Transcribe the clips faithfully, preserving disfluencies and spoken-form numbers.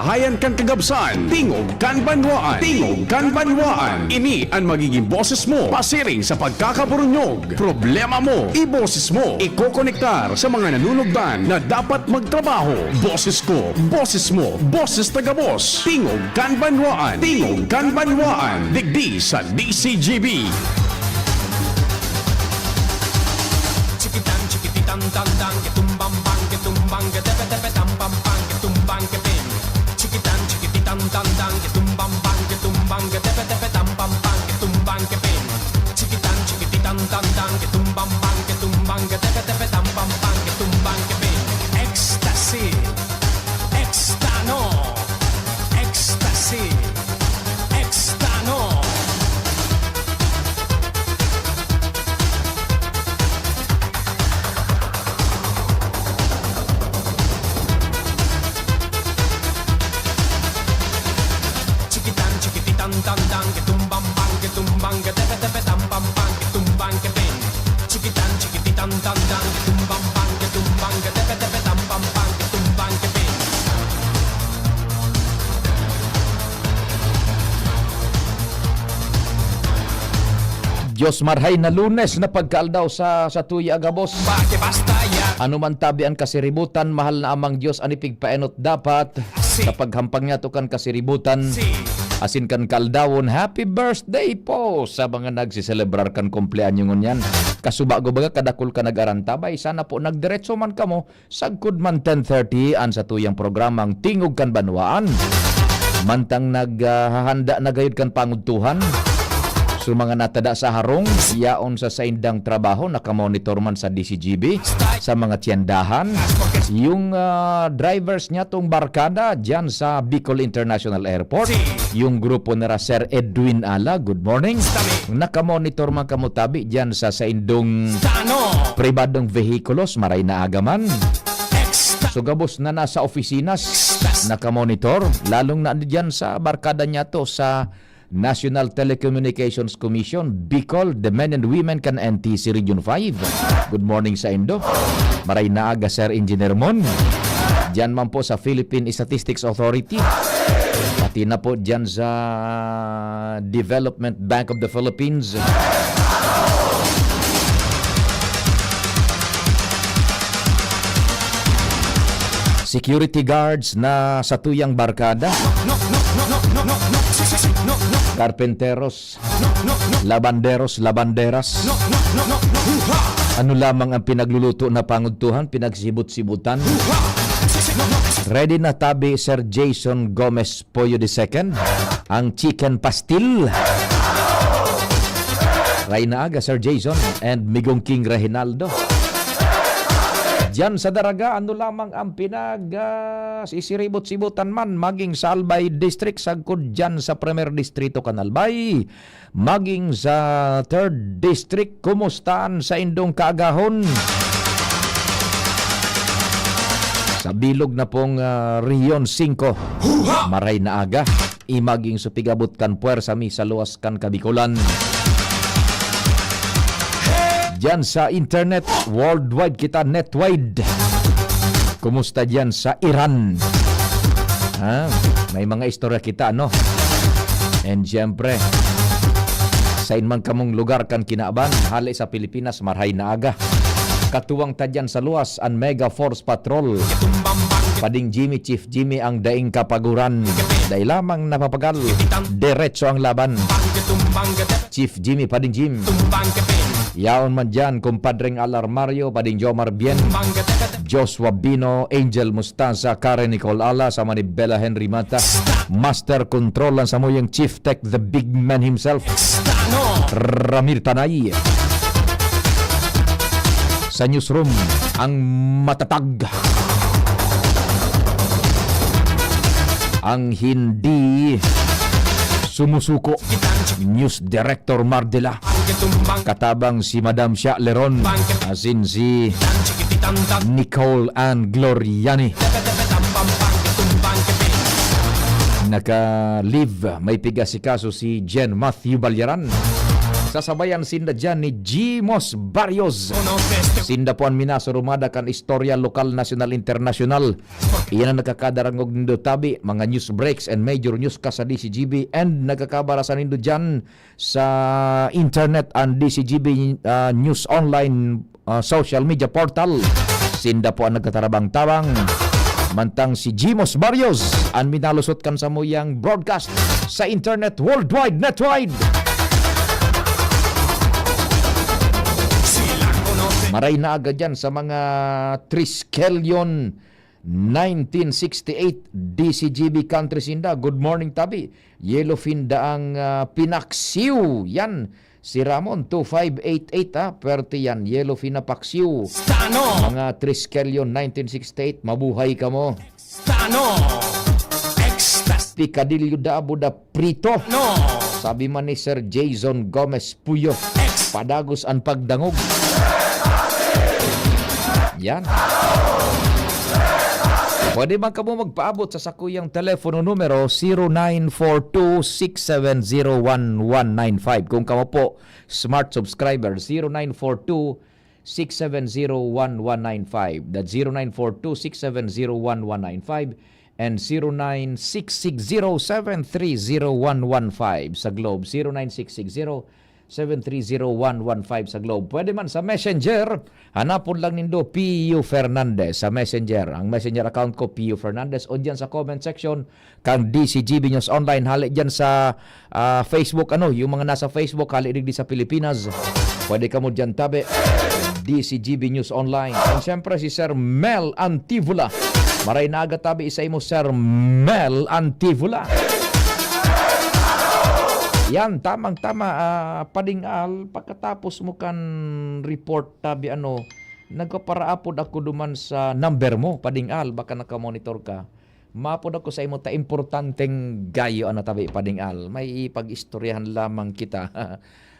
Ayan kan kagabsan, tingog kan banwaan, tingog kan banwaan. Ini an magiging boses mo, pasiring sa pagkakaburunyog. Problema mo, iboses mo, ikokonektar sa mga nanunugdan na dapat magtrabaho. Boses ko, boses mo, boses ta gabos. Tingog kan banwaan, tingog kan banwaan. Digdi sa D C G B. Chikitan, chikititan, tan, tan, kitumbang, bang, kitumbang, ketepe, tepe, tam, pam, pang, kitumbang, kepeng. Chikitan, chikititan, tan, tan, kitumbang, bang, kitumbang, ketepe, tepe, tam, pam, pang, kitumbang, kepeng. Chikitan, chikititan, tan, tan, kitumbang, bang, kitumbang, ketepe, tepe, tam, pam, pang, kitumbang, kepeng. Ecstasy. Extano. Ecstasy. Extano. Chikitan, chikititan, tan, tan, kitumbang, bang, kitumbang, ketepe, tepe, tam, pam, pang, kitumbang, kepeng. Chikitan, chikititan, tan, tan, kitumbang, bang, kitumbang, ketepe, tepe, tam, pam, pang, kitumbang, kepeng. Diyos, marhay na Lunes na pagkaaldaw sa, sa tuya gabos. Bakit basta yan? Ano man tabi ang kasiributan, mahal na Amang Diyos, an ipigpaenot dapat Si. Sa paghampang niyato kan kasiributan, Si. Asin kan kaaldawon. Happy birthday po sa mga nagsiselebrar kan kumpleanyo ngunyan. Kasubago baga, kadakul ka nag-arantabay. Sana po nagdiretso man kamo sagkod man ten thirty an satuyang programang Tingog kan Banwaan. Mantang nag, ah, hahanda na gayod kan pangudtuhan, so mga natada sa harong, yaon sa saindang trabaho, nakamonitor man sa D C G B, sa mga tiyandahan. Yung, ah, drivers niya tong barkada dyan sa Bicol International Airport, yung grupo nira Sir Edwin Ala, good morning. Nakamonitor man kamo tabi dyan sa saindong pribadong vehikulos, maray na aga man. So, gabos na nasa opisina, nakamonitor, lalong na diyan sa barkada niyato sa National Telecommunications Commission, Bicol, the Men and Women kan N T C Region five. Good morning saindo. Maray na aga, Sir Engineer Mon. Diyan man po sa Philippine Statistics Authority. Pati na po diyan sa Development Bank of the Philippines. Security guards na satuyang barkada. Carpinteros, labanderos, labanderas. Ano lamang ang pinagluluto na pangudtuhan, pinagsibot-sibutan? Ready na tabi, Sir Jason Gomez Pollo the second, ang chicken pastil. Maray na aga, Sir Jason and Migong King Reginaldo. Diyan sa Daraga, ano lamang ang pinag, ah, sisiribot-sibutan man, maging sa Albay District, sagkod diyan sa Primer Distrito kan Albay, maging sa Third District, kumusta an saindong kaagahon? Sa bilog na pong, ah, Region singko, maray na aga. Imaging supigabot kan puwersa mi sa luwas kan Kabikolan. Diyan sa internet, worldwide kita, netwide. Kumusta diyan sa Iran? Ha? May mga istorya kita, no? And siyempre, sain man kamong lugar kan kinaban, hale sa Pilipinas, marhay na aga. Katuwang ta diyan sa luwas, an Mega Force Patrol. Pading Jimmy, Chief Jimmy, ang daing kapaguran. Dai lamang napapagal, diretso ang laban. Chief Jimmy, Pading Jim. Yaon man diyan, kumpadreng Alar Mario, Pading Jomar Bien. Joshua Bino, Angel Mustaza, Karen Nicole Ala, sama ni Bella Henry Mata. Master Control ang samuyang Chief Tech, the big man himself. Ramir Tanay. Sa newsroom, ang matatag, ang hindi sumusuko, News Director Mardela. Katabang si Madam Sha Leron, asin si Nicole Ann Gloriani. Naka-leave, may pigasikaso si Jen Matthew Balyaran. Sasabayan sinda dyan ni Jimos Barrios. Sinda po an minasurumada kan istorya lokal, nasyonal, internasyonal. Iyan ang nagkakadarangog nindo tabi, mga news breaks and major newscast sa D C G B, and nagkakabarasan nindo dyan sa internet, ang D C G B, ah, News Online, ah, social media portal. Sinda po ang nagtatarabang-tabang. Mantang si Jimos Barrios ang minalusot kan samuyang broadcast sa internet worldwide, netwide. Maray na aga dyan sa mga Triskelion nineteen sixty-eight D C G B country sinda. Good morning, tabi. Yellowfin daang, ah, pinaksiw. Yan. Si Ramon, two five eight eight, ha. Pwerte yan. Yellowfin na paksiw. Stano! Mga Triskelion nineteen sixty-eight, mabuhay kamo. Stano! Extas! Picadillo Dabo da Prito. No! Sabi man ni Sir Jason Gomez Puyo, Ex- padagos an pagdangog. Yan. Pwede man kamo magpaabot sa sakuyang telepono numero, zero nine four two six seven zero one one nine five. Kung kamo po, smart subscriber, zero nine four two six seven zero one one nine five. That's zero nine four two six seven zero one one nine five and zero nine six six zero seven three zero one one five sa Globe, zero nine six six zero seven three zero one one five sa Globe. Pwede man sa Messenger, hanapon lang nindo Pio Fernandez sa Messenger. Ang Messenger account ko, Pio Fernandez, o diyan sa comment section kan D C G B News Online. Hali diyan sa, ah, Facebook, ano, yung mga nasa Facebook, hali digdi sa Pilipinas. Pwede kamo diyan tabi, D C G B News Online. And syempre, si Sir Mel Antivola. Maray na aga tabi sa imo, Sir Mel Antivola. Yan, tamang-tama, ah, Pading Al, pagkatapos mo kan report, tabi ano, nagpaparaapod ako duman sa number mo, Pading Al, baka nakamonitor ka. Maapod ako sa imo ta importanteng gayo an natabi, Pading Al. May ipag-istoryahan lamang kita.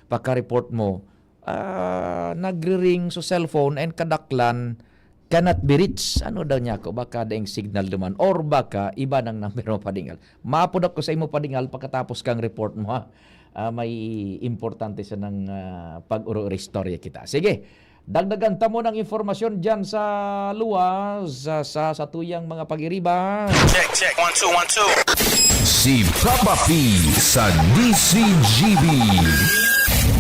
Pagka-report mo, ah, nagre-ring so cellphone and kadaklan cannot be reached. Ano daw niya ako? Baka daing signal duman. Or baka iba ng number mo, Pading Al. Maapod ako sa imo, Pading Al, pagkatapos kang report mo, ha? Ah, may importante sanang, ah, pag-uro-istorya kita. Sige, dagdagan ta mo ng impormasyon dyan sa luwas, sa, sa, sa tuyang mga pag-iriba. Check, check. One, two, one, two. Si Papa P sa D C G B.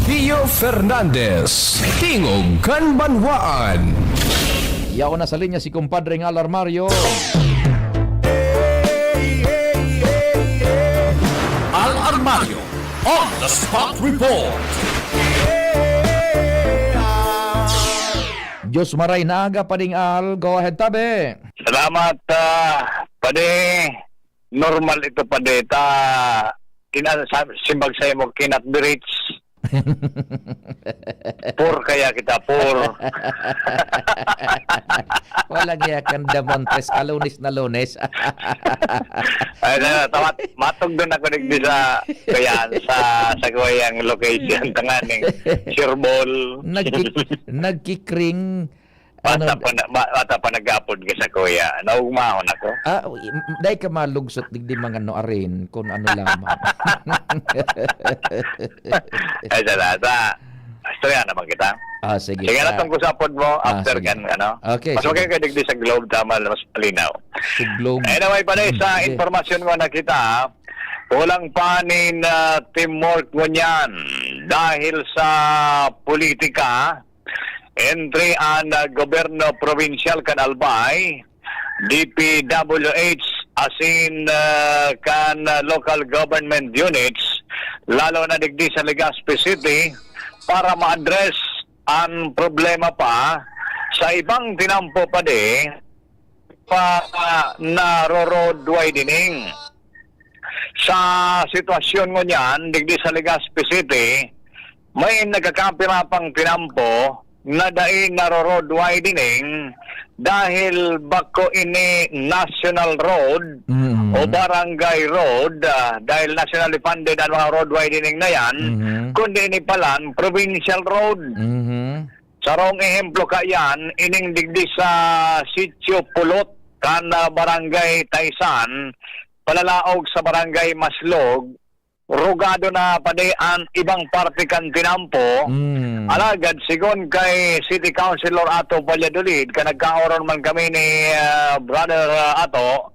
Pio Fernandez, Tingog kan Banwaan. Yaon na sa linya si Compadre Ngal Armario. Al Armario on the spot report. Diyos maray na aga, Pading Al. Go ahead, tabi. Salamat, ah, Padi. Normal ito, Padi. Ta, kina-, sa-, simbag sa imo, cannot be reached. Poor kaya kita, poor. Walang yakan, Damontes, ka Lunes na Lunes. Ay, na, tawat, matugdon ako digdi sa, kayan, sa, sa kuyang location, tanganing Sirbol. Nagki-, nagkikring, ano, Bata pa na, ba-, bata pa nag-apod ka sa kuya. Naugmahon ako. Ah, i-, m-, dai ka malugsot digdi mga nuarin, kung ano lamang. Ay, sa lasa. Istorya naman kita. Ah, sige. Sige na, ah, tungkol sa apod mo, ah, after sige. Kan, ano? Okay, mas sige. Maganda ka digdi sa Globe, tama, mas malinaw. Sa Globe. Anyway, pala, hmm, sa sige. Impormasyon mo na kita, kulang pa nin, ah, teamwork ngunyan dahil sa politika, entre an, ah, gobyerno probinsyal kan Albay, D P W H, asin, ah, kan, ah, local government units, lalo na digdi sa Legazpi City, para ma-address an problema pa sa ibang tinampo pa di pa naro-road widening. Sa sitwasyon ngunyan, digdi sa Legazpi City, may nagkakapira pang tinampo na dai naro-road widening dahil bako ini national road Mm. o barangay road, ah, dahil nationally funded ang mga road widening na yan, Mhm. kundi ini palan provincial road. Mhm. Sarong ehemplo kaiyan, ining digdi sa Sitio Pulot, kan, ah, Barangay Taysan, palalaog sa Barangay Maslog, rugado na padi an ibang parte kan tinampo. Mm. Alagad, sigon kay City Councilor Ato Valladolid, ka nagkaoron man kami ni, ah, Brother, ah, Ato,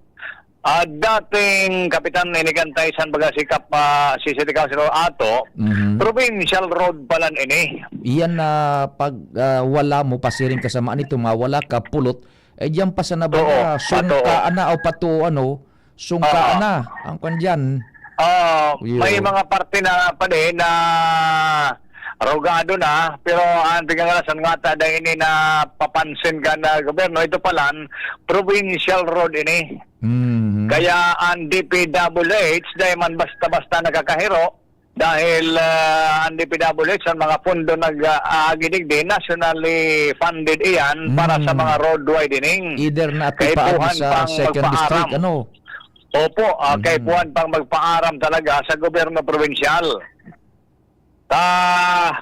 ah, dating kapitan ni Gantay San Baga si Kap-, ah, si City Councilor Ato, Mhm. provincial road palan ini. Iyan na pag, ah, wala mo pasiring kasama nito, mawala ka, pulot, eh, diyan pa sa nabaga, Oo, sungka pato. ana o pato, ano, sungka Oo. ana, ang kwan diyan. Ah, may Iyo. mga parte na padi na rugado na, pero ang tigangalasan nga ta dahil ini na papansin ka na gobyerno, ito palan, provincial road ini. Mhm. Kaya ang D P W H, dahil man basta-basta nakakahiro, dahil, ah, ang D P W H, ang mga pondo nag, ah, aagi digdi, nationally funded iyan para sa Mm. mga road widening. Either na Kaipuhan atipaan sa pang second magpaaram. district, ano? Opo, ah, Mhm. kaipuhan pang magpaaram talaga sa gobyerno probinsyal. Ta,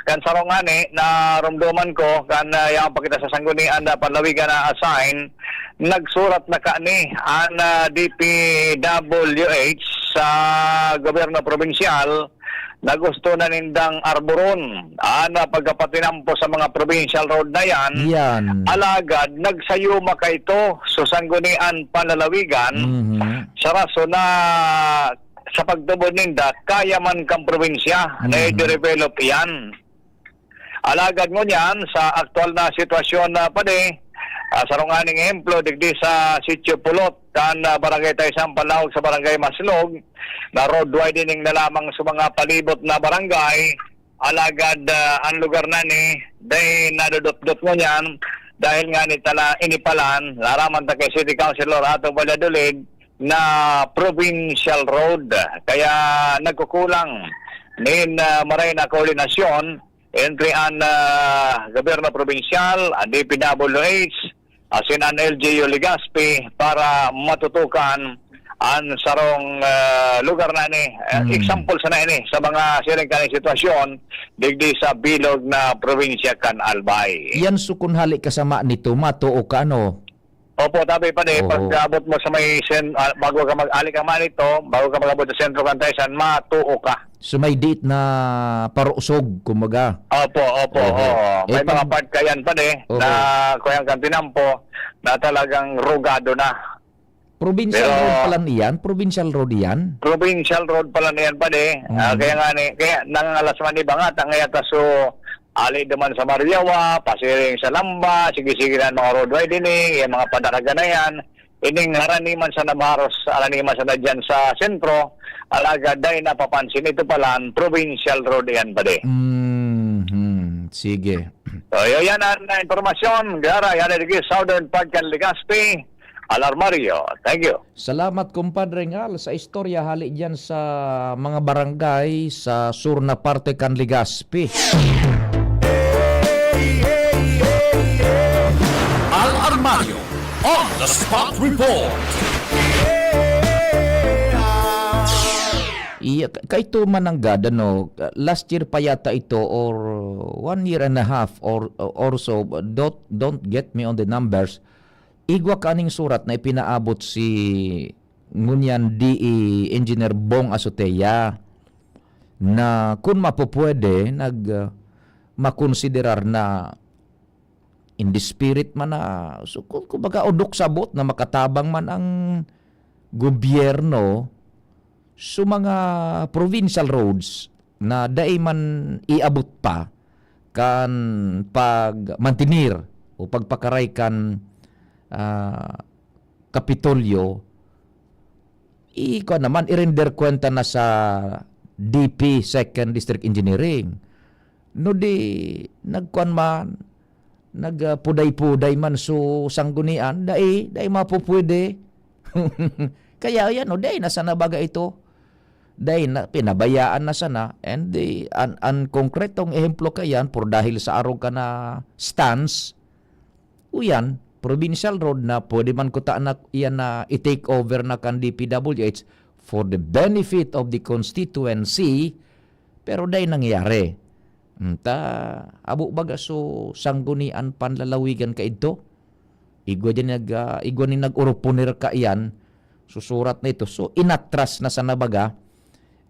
kan saro ngani, narumduman ko, kan, ah, yaon pa kita sa Sanggunian na panlawigan na assign, nagsurat na kani an, ah, D P W H sa gobyerno probinsyal na gusto na nindang arboron an, ah, pagkapatinampo sa mga provincial road na yan. Yan. Alagad, nagsayuma ka ito sa Sanggunian Panlalawigan Mhm. sa rason na sa pagtubod ninda, kaya man kan probinsya na Mhm. i-develop iyan. Alagad ngunyan, sa aktual na sitwasyon na padi, ah, sarong aning ehemplo, digdi sa Sitio Pulot, kan, ah, Barangay Taysan Panlawag sa Barangay Maslog, na road widening na lamang sa mga palibot na barangay, alagad, ah, ang lugar na ni, dahil nadudutdot ngunyan, dahil nga ni tala, inipalan, laraman ta kay City Councilor Atong Valladolid, na provincial road. Kaya nagkukulang nin, ah, maray na koordinasyon entre an, ah, gobyerno probinsyal, an D P W H, asin an L G U Legazpi para matutukan an sarong, ah, lugar na ini. Ah, Mm. example sana ini sa mga siring kaning sitwasyon digdi sa bilog na probinsya kan Albay. Yan, so kun hali kasama nito, matuo ka, ano? Opo, tabi pa ni, Oo. pag abot mo sa may sen-, ah, bago ka mag-, ali ka man ito, bago ka mag-abot sa sentro kan Taysan, matuo ka. So, may diit na parusog, kumbaga. Opo, opo, Oho. oo. Eh, May mga pag part kayan pa ni, Oo. na kuyang kan tinampo, na talagang rugado na. Provincial Pero road pala niyan? Provincial road iyan? Provincial road pala niyan pa ni. Ah, Mm. kaya nga ni, kaya nangangalas man iba nga, tangay ata so, ali duman sa Mariawa, pasiring sa Lamba, sige-sige na ang mga road widening, yung mga padaraga na yan. Ining haraniman sa Nabaros, haraniman sa na dyan sa sentro, alagad dahil napapansin ito pala, provincial road yan pa di. Mhm. Sige. So, yun yan ang impormasyon. Gara, yan ang Southern Part kan Legazpi, Alarmario. Thank you. Salamat, Compadre Ngal, sa istorya hali diyan sa mga barangay sa sur na parte kan Legazpi. Al Armario on the spot report. Iya, ka-, kaito man nanggad, ano, last year pa yata ito or one year and a half or, or so, don't, don't get me on the numbers. Igwa kaning surat na ipinaabot si ngunyan D E Engineer Bong Azotea na kun mapupwede, nag, ah, makonsiderar na in the spirit man na, so, ku-, kumbaga, odok sabot na makatabang man ang gobyerno sa mga provincial roads na dai man iabot pa kan pagmantenir o pagpakaray kan, ah, Kapitolyo, i-, kuwan naman, i-render kwenta na sa D P, Second District Engineering. No di, nagkuwan man, nag, ah, puday-puday man so sanggunian, dai, dai mapupwede. Kaya yan, o, dai na sana baga ito. Dai na, pinabayaan na sana. And the, an, an konkretong ehemplo kayan, por dahil sa arog ka na stance, uyan, provincial road na pwede man kuta na iyan na i-take over na kan D P W H for the benefit of the constituency, pero dai nangyari. Hmm, ta, abo baga so sanggunian panlalawigan kaidto? Igwa din nag, ah, igwa ni nag-oroponer ka iyan, susurat na ito. So, inatras na sana baga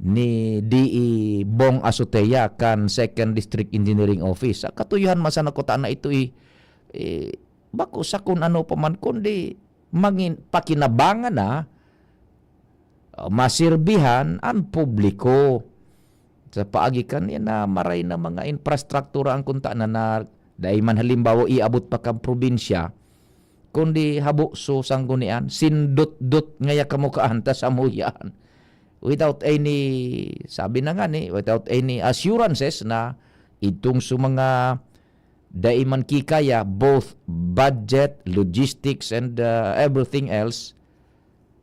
ni D E Bong Azotea kan Second District Engineering Office. Sa katuyohan man sana kuta na ito, eh, eh, bako sa kun ano pa man, kundi mangin-, pakinabangan na, ah, maserbihan an publiko. Sa paagi kan yan na maray na mga infrastruktura ang kunta na, na dai man halimbawa iabot pa kan probinsya, kundi habo so sanggunian, sindot-dot ngaya kamukaan ta sa muyan. Without any, sabi na nga ni, without any assurances na itong sa mga dai man kikaya, both budget, logistics, and, uh, everything else,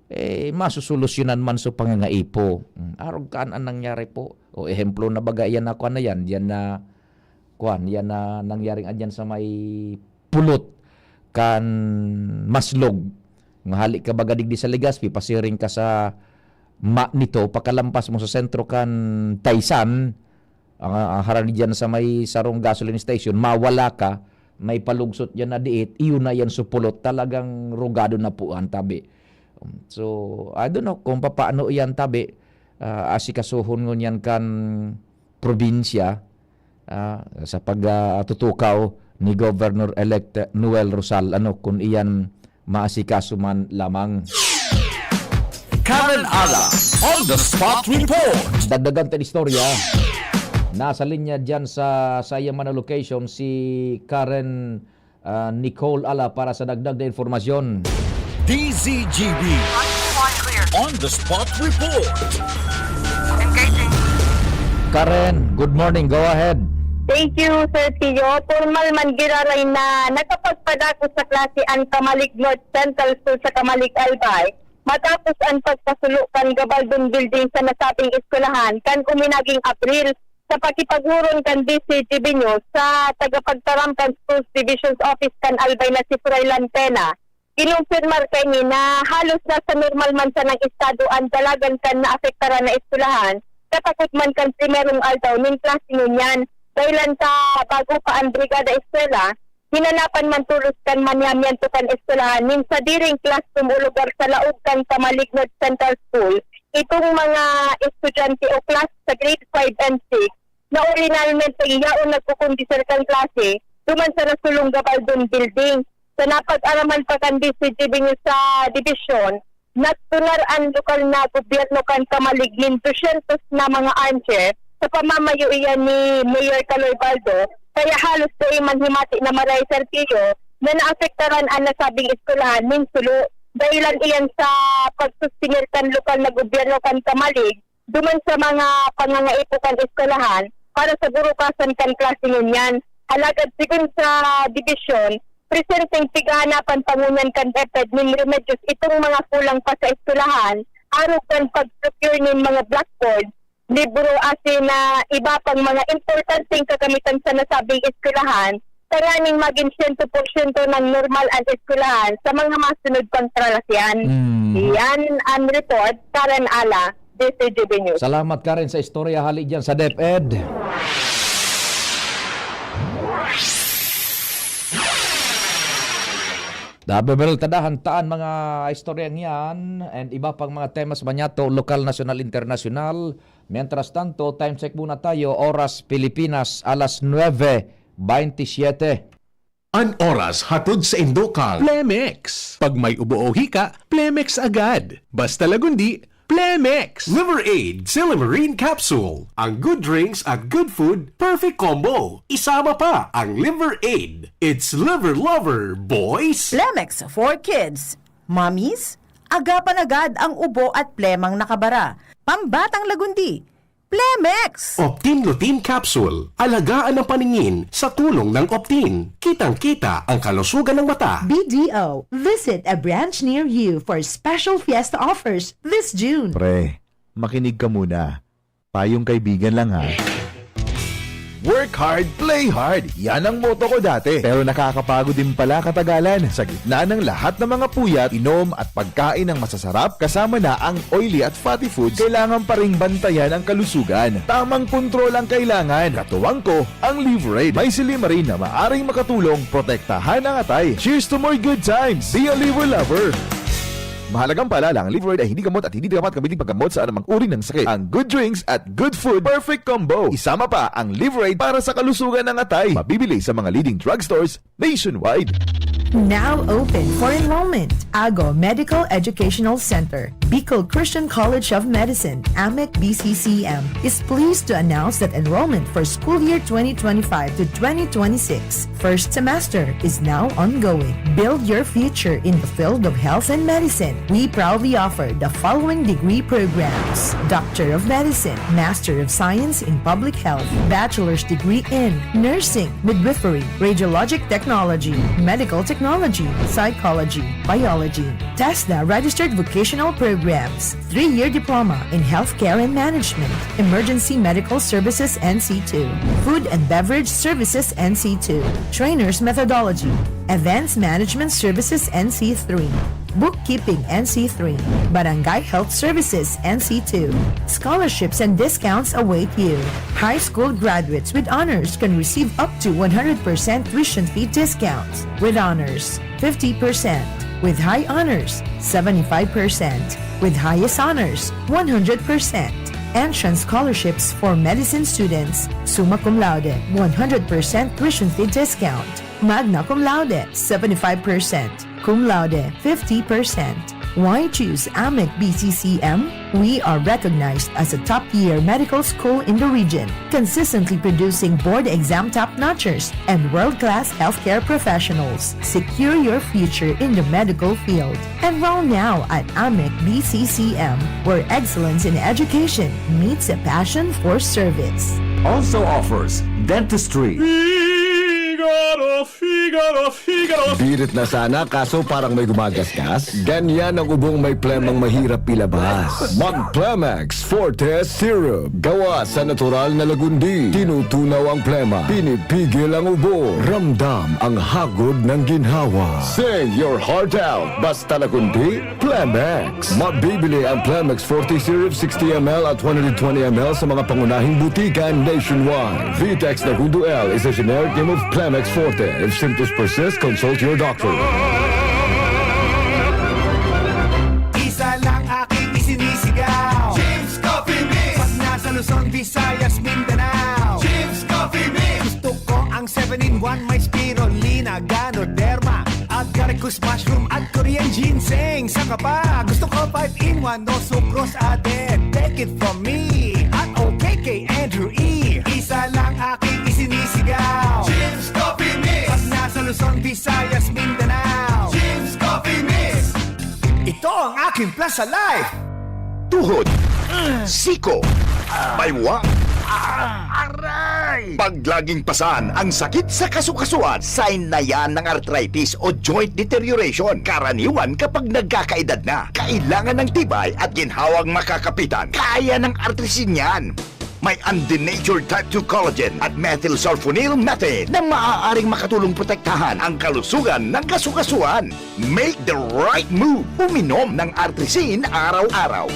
eh, masusolusyonan man so pangangaipo. Mm, arog kan an nangyari po. O ehemplo na baga, yan na kuwan na yan, yan na, kuwan, yan na nangyaring adyan sa may pulot kan Maslog. Nga hali ka baga digdi sa Legazpi, pasiring ka sa ma nito, pakalampas mo sa sentro kan Taysan, ang, ang harani diyan sa may sarong gasoline station, mawala ka, may palugsot diyan na diit, iyon na yan supulot, talagang rugado na po ang tabi. So, I don't know kung papaano iyan tabi, ah, asikasuhon ngunyan kan probinsya, ah, sa pag, ah, tutukaw ni Governor-elect Noel Rosal, ano, kung iyan maasikaso man lamang. Karen Ala, on the spot report. Dagdagan ta istorya. Nasa linya diyan sa, sa iya man na location si Karen, ah, Nicole Ala para sa dagdag na informasyon. D Z G B on the spot report. Engaging. Karen, good morning. Go ahead. Thank you, Sir Tio. Formal man giraray na nakapagpadakos sa klase an Camalig North Central School sa Camalig, Albay, matapos an pagpasulo kan Gabaldon Building sa nasabing eskwelahan kan uminaging Abril, sa pakipaghuron kan D Z G B News sa tagapagtaram kan Schools Division's Office kan Albay na si Froilan Pena. Kinumpirmar kaini na halos nasa normal man sanang estado an dalagan kan naapektaran na eskwelahan, katakod man kan primerong aldaw nin klase ngunyan, dahilan ta bago pa an brigada eskwela, hinanapan man tolos kan manihamiento kan eskwelahan nin sadiring classroom o lugar sa laog kan Camalig North Central School itong mga estudyante o class sa grade five and six na ordinarmente yaon nagkukondisir kan klase duman sa nasulong Gabaldon Building. Sa napag-araman pa kan D Z G B News sa dibisyon, nagtunar an lokal na gobyerno kan Camalig nin dosyentos na mga armchair sa pamamayo iyan ni Mayor Caloy Baldo, kaya halos dai man himati na maray, Sir Tio, na naapektaran an nasabing eskwelahan nin sulo. Dahilan iyan sa pagsustenir kan lokal na gobyerno kan Camalig duman sa mga pangangaipo kan eskwelahan para sa burukasan kan klase ngunyan. Alagad segun sa dibisyon, presenteng pighahanapan pa ngunyan kan DepEd nin remedyos itong mga kulang pa sa eskwelahan, arog kan pag-procure nin mga blackboard, libro asin na iba pang mga importanteng kagamitan sa nasabing eskwelahan, tanganing magin siyento porsyento nang normal an eskwelahan sa mga masunod pang tralasian. Mm. Iyan an report, Karen Ala, D Z G B News. Salamat, Karen, sa istorya hali diyan sa DepEd. Dabebel tadahan taan mga istoryang yan and iba pang mga temas manyato, lokal, nasyonal, internasyonal. Mientras tanto, time check muna tayo. Oras Pilipinas, alas nuebe baynte siyete. An oras hatod sa indo kan Plemex. Pag may ubo o hika, Plemex agad. Basta Lagundi, Plemex. Liver Aid Silymarin Capsule. Ang good drinks at good food, perfect combo. Isama pa ang Liver Aid. It's Liver Lover, boys! Plemex for kids. Mommies, agapan agad ang ubo at plemang nakabara. Pambatang Lagundi, Plemex! Optin Lutein Capsule. Alagaan ang paningin sa tulong ng Optin. Kitang-kita ang kalusugan ng mata. B D O, visit a branch near you for special fiesta offers this June. Pre, makinig ka muna. Payong kaibigan lang, ha. Work hard, play hard. Yan ang motto ko dati. Pero nakakapagod din pala katagalan. Sa gitna ng lahat ng mga puyat, inom at pagkain ng masasarap, kasama na ang oily at fatty foods, kailangan pa ring bantayan ang kalusugan. Tamang kontrol ang kailangan. Katuwang ko, ang Liver Aid. May silymarin na maaring makatulong protektahan ang atay. Cheers to more good times! Be a Liver Lover! Mahalagang paalala, ang Liveride ay hindi gamot at hindi dapat gamitin paggamot sa anumang uri ng sakit. Ang good drinks at good food, perfect combo. Isama pa ang Liveride para sa kalusugan ng atay. Mabibili sa mga leading drugstores nationwide. Now open for enrollment. Ago Medical Educational Center, Bicol Christian College of Medicine, AMEC B C C M, is pleased to announce that enrollment for school year twenty twenty-five to twenty twenty-six first semester is now ongoing. Build your future in the field of health and medicine. We proudly offer the following degree programs: Doctor of Medicine, Master of Science in Public Health, Bachelor's degree in Nursing, Midwifery, Radiologic Technology, Medical Technology, Psychology, Biology, TESDA registered vocational programs, three-year diploma in healthcare and management, emergency medical services N C two, food and beverage services N C two, trainers methodology, events management services N C three, bookkeeping N C three, barangay health services N C two. Scholarships and discounts await you. High school graduates with honors can receive up to one hundred percent tuition fee discounts with honors, fifty percent, with high honors, seventy-five percent, with highest honors, one hundred percent. Entrance scholarships for medicine students, summa cum laude, one hundred percent tuition fee discount, magna cum laude, seventy-five percent, cum laude, fifty percent. Why choose AMEC B C C M? We are recognized as a top-tier medical school in the region, consistently producing board exam top-notchers and world-class healthcare professionals. Secure your future in the medical field. Enroll now at AMEC B C C M, where excellence in education meets a passion for service. Also offers dentistry. Figaro, Figaro, Figaro. Birit na sana kaso parang may gumagasgas. Ganyan ang ubong may plemang mahirap ilabas. Mag Plemex Forte Syrup. Gawa sa natural na lagundi. Tinutunaw ang plema. Pinipigil ang ubo. Ramdam ang hagod ng ginhawa. Sing your heart out. Basta lagundi, Plemex. Mabibili ang Plemex forty Syrup sixty M L at one hundred twenty M L sa mga pangunahing butika nationwide. Vitex Nagundo L is a generic name of Plemex forty. If symptoms persist, consult your doctor. Isa lang aking isinisigaw. James Coffee Mix! Pag nasa Luzon, Visayas, Mindanao. James Coffee Mix! Gusto ko ang seven in one, may spirulina, ganoderma, agaricus mushroom at Korean ginseng. Saka pa, gusto ko five in one, no sucrose added. Take it from me at O K K Andrew E. Isa lang aking isinisigaw. James Coffee Mix! Pag nasa Luzon, Visayas, Mindanao. James Coffee Mix! Ito ang aking plan sa life. Tuhod, siko, baywa, aray! Pag laging pasan ang sakit sa kasukasuan, sign na yan ng arthritis o joint deterioration. Karaniwan kapag nagkakaedad na, kailangan ng tibay at ginhawang makakapitan. Kaya ng artrisin yan. May undenatured type two collagen at methylsulfonyl methane na maaaring makatulong protektahan ang kalusugan ng kasukasuan. Make the right move. Uminom ng Artrisin araw-araw.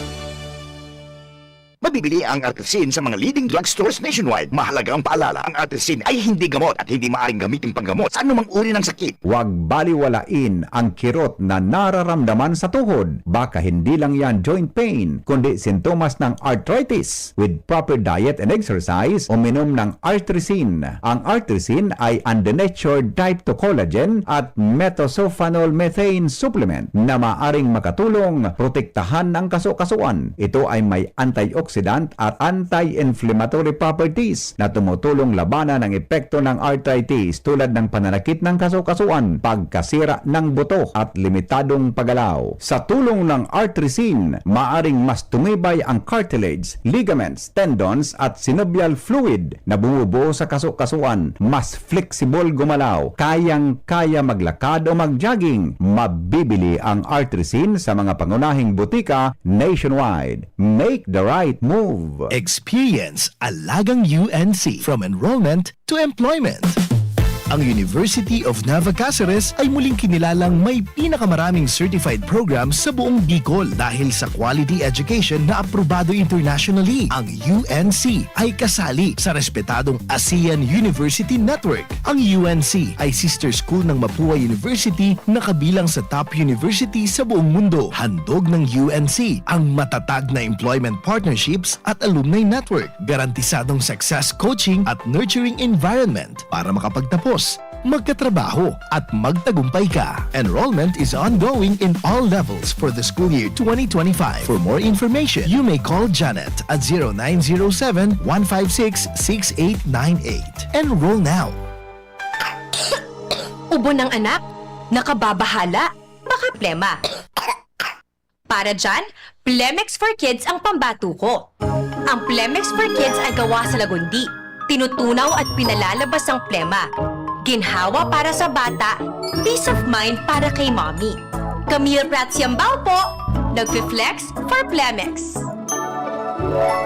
Mabibili ang Artrisin sa mga leading drugstores nationwide. Mahalagang paalala, ang Artrisin ay hindi gamot at hindi maaaring gamitin panggamot sa anumang uri ng sakit. Huwag baliwalain ang kirot na nararamdaman sa tuhod. Baka hindi lang yan joint pain, kundi sintomas ng arthritis. With proper diet and exercise, uminom ng Artrisin. Ang Artrisin ay undenatured type two collagen at methylsulfonyl methane supplement na maaring makatulong protektahan ang kasukasuan. Ito ay may antioxidant at anti-inflammatory properties na tumutulong labanan ang epekto ng arthritis, tulad ng pananakit ng kasukasuan, pagkasira ng buto, at limitadong paggalaw. Sa tulong ng Artrisin, maaring mas tumibay ang cartilage, ligaments, tendons, at synovial fluid na bumubuo sa kasukasuan. Mas flexible gumalaw, kayang-kaya maglakad o mag-jogging. Mabibili ang Artrisin sa mga pangunahing butika nationwide. Make the right move! Experience Alagang U N C, from enrollment to employment. Ang University of Nueva Cáceres ay muling kinilalang may pinakamaraming certified programs sa buong Bicol dahil sa quality education na aprobado internationally. Ang U N C ay kasali sa respetadong ASEAN University Network. Ang U N C ay sister school ng Mapua University na kabilang sa top university sa buong mundo. Handog ng U N C ang matatag na employment partnerships at alumni network, garantisadong success coaching at nurturing environment para makapagtapos, magkatrabaho, at magtagumpay ka. Enrollment is ongoing in all levels for the school year twenty twenty-five. For more information, you may call Janet at zero nine zero seven, one five six, six eight nine eight. Enroll now. Ubo ng anak, nakababahala, baka plema. Para dyan, Plemex for Kids ang pambato ko. Ang Plemex for Kids ay gawa sa lagundi. Tinutunaw at pinalalabas ang plema. Ginhawa para sa bata, peace of mind para kay mommy. Camille Prats Yambao po, nagfi-flex for Plemex.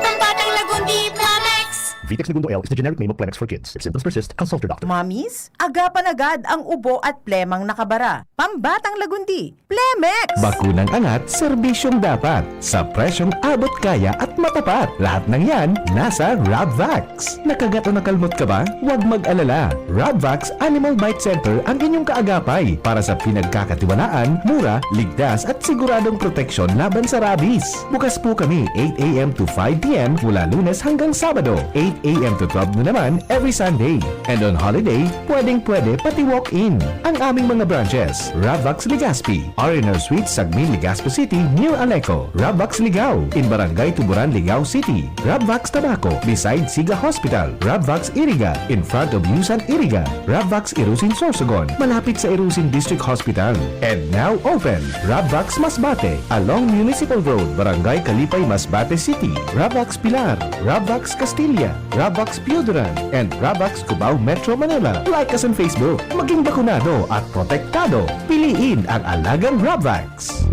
Pambatang lagundi, Plemex! Vitex Negundo L is the generic name of Plemex for Kids. If symptoms persist, consult your doctor. Mommies, agapan agad ang ubo at plemang nakabara. Pambatang lagundi, Plemex! Bakunang angat, serbisyong dapat. Sa presyong abot kaya at matapat. Lahat ng yan, nasa Rabvax. Nakagat o nakalmot ka ba? Huwag mag-alala. Rabvax Animal Bite Center ang inyong kaagapay para sa pinagkakatiwalaan, mura, ligtas at siguradong proteksyon laban sa rabies. Bukas po kami eight a.m. to five p.m. mula Lunes hanggang Sabado, eight a.m. to twelve noon naman every Sunday. And on holiday, pwedeng-pwede pati walk-in. Ang aming mga branches, Rabvax Legazpi, R and R Suite, Sagmin, Legazpi City, near Aleco, Rabvax Ligao, in Barangay Tuburan, Ligao City, Rabvax Tabaco, beside Siga Hospital, Rabvax Iriga, in front of Yusan Iriga, Rabvax Irusin Sorsogon, malapit sa Irusin District Hospital. And now open, Rabvax Masbate, along Municipal Road, Barangay Kalipay, Masbate City, Rabvax Pilar, Rabvax Castilla, Rabvax Pioduran, and Rabvax Cubao, Metro Manila. Like us on Facebook. Maging bakunado at protektado. Piliin ang alagang Rabvax.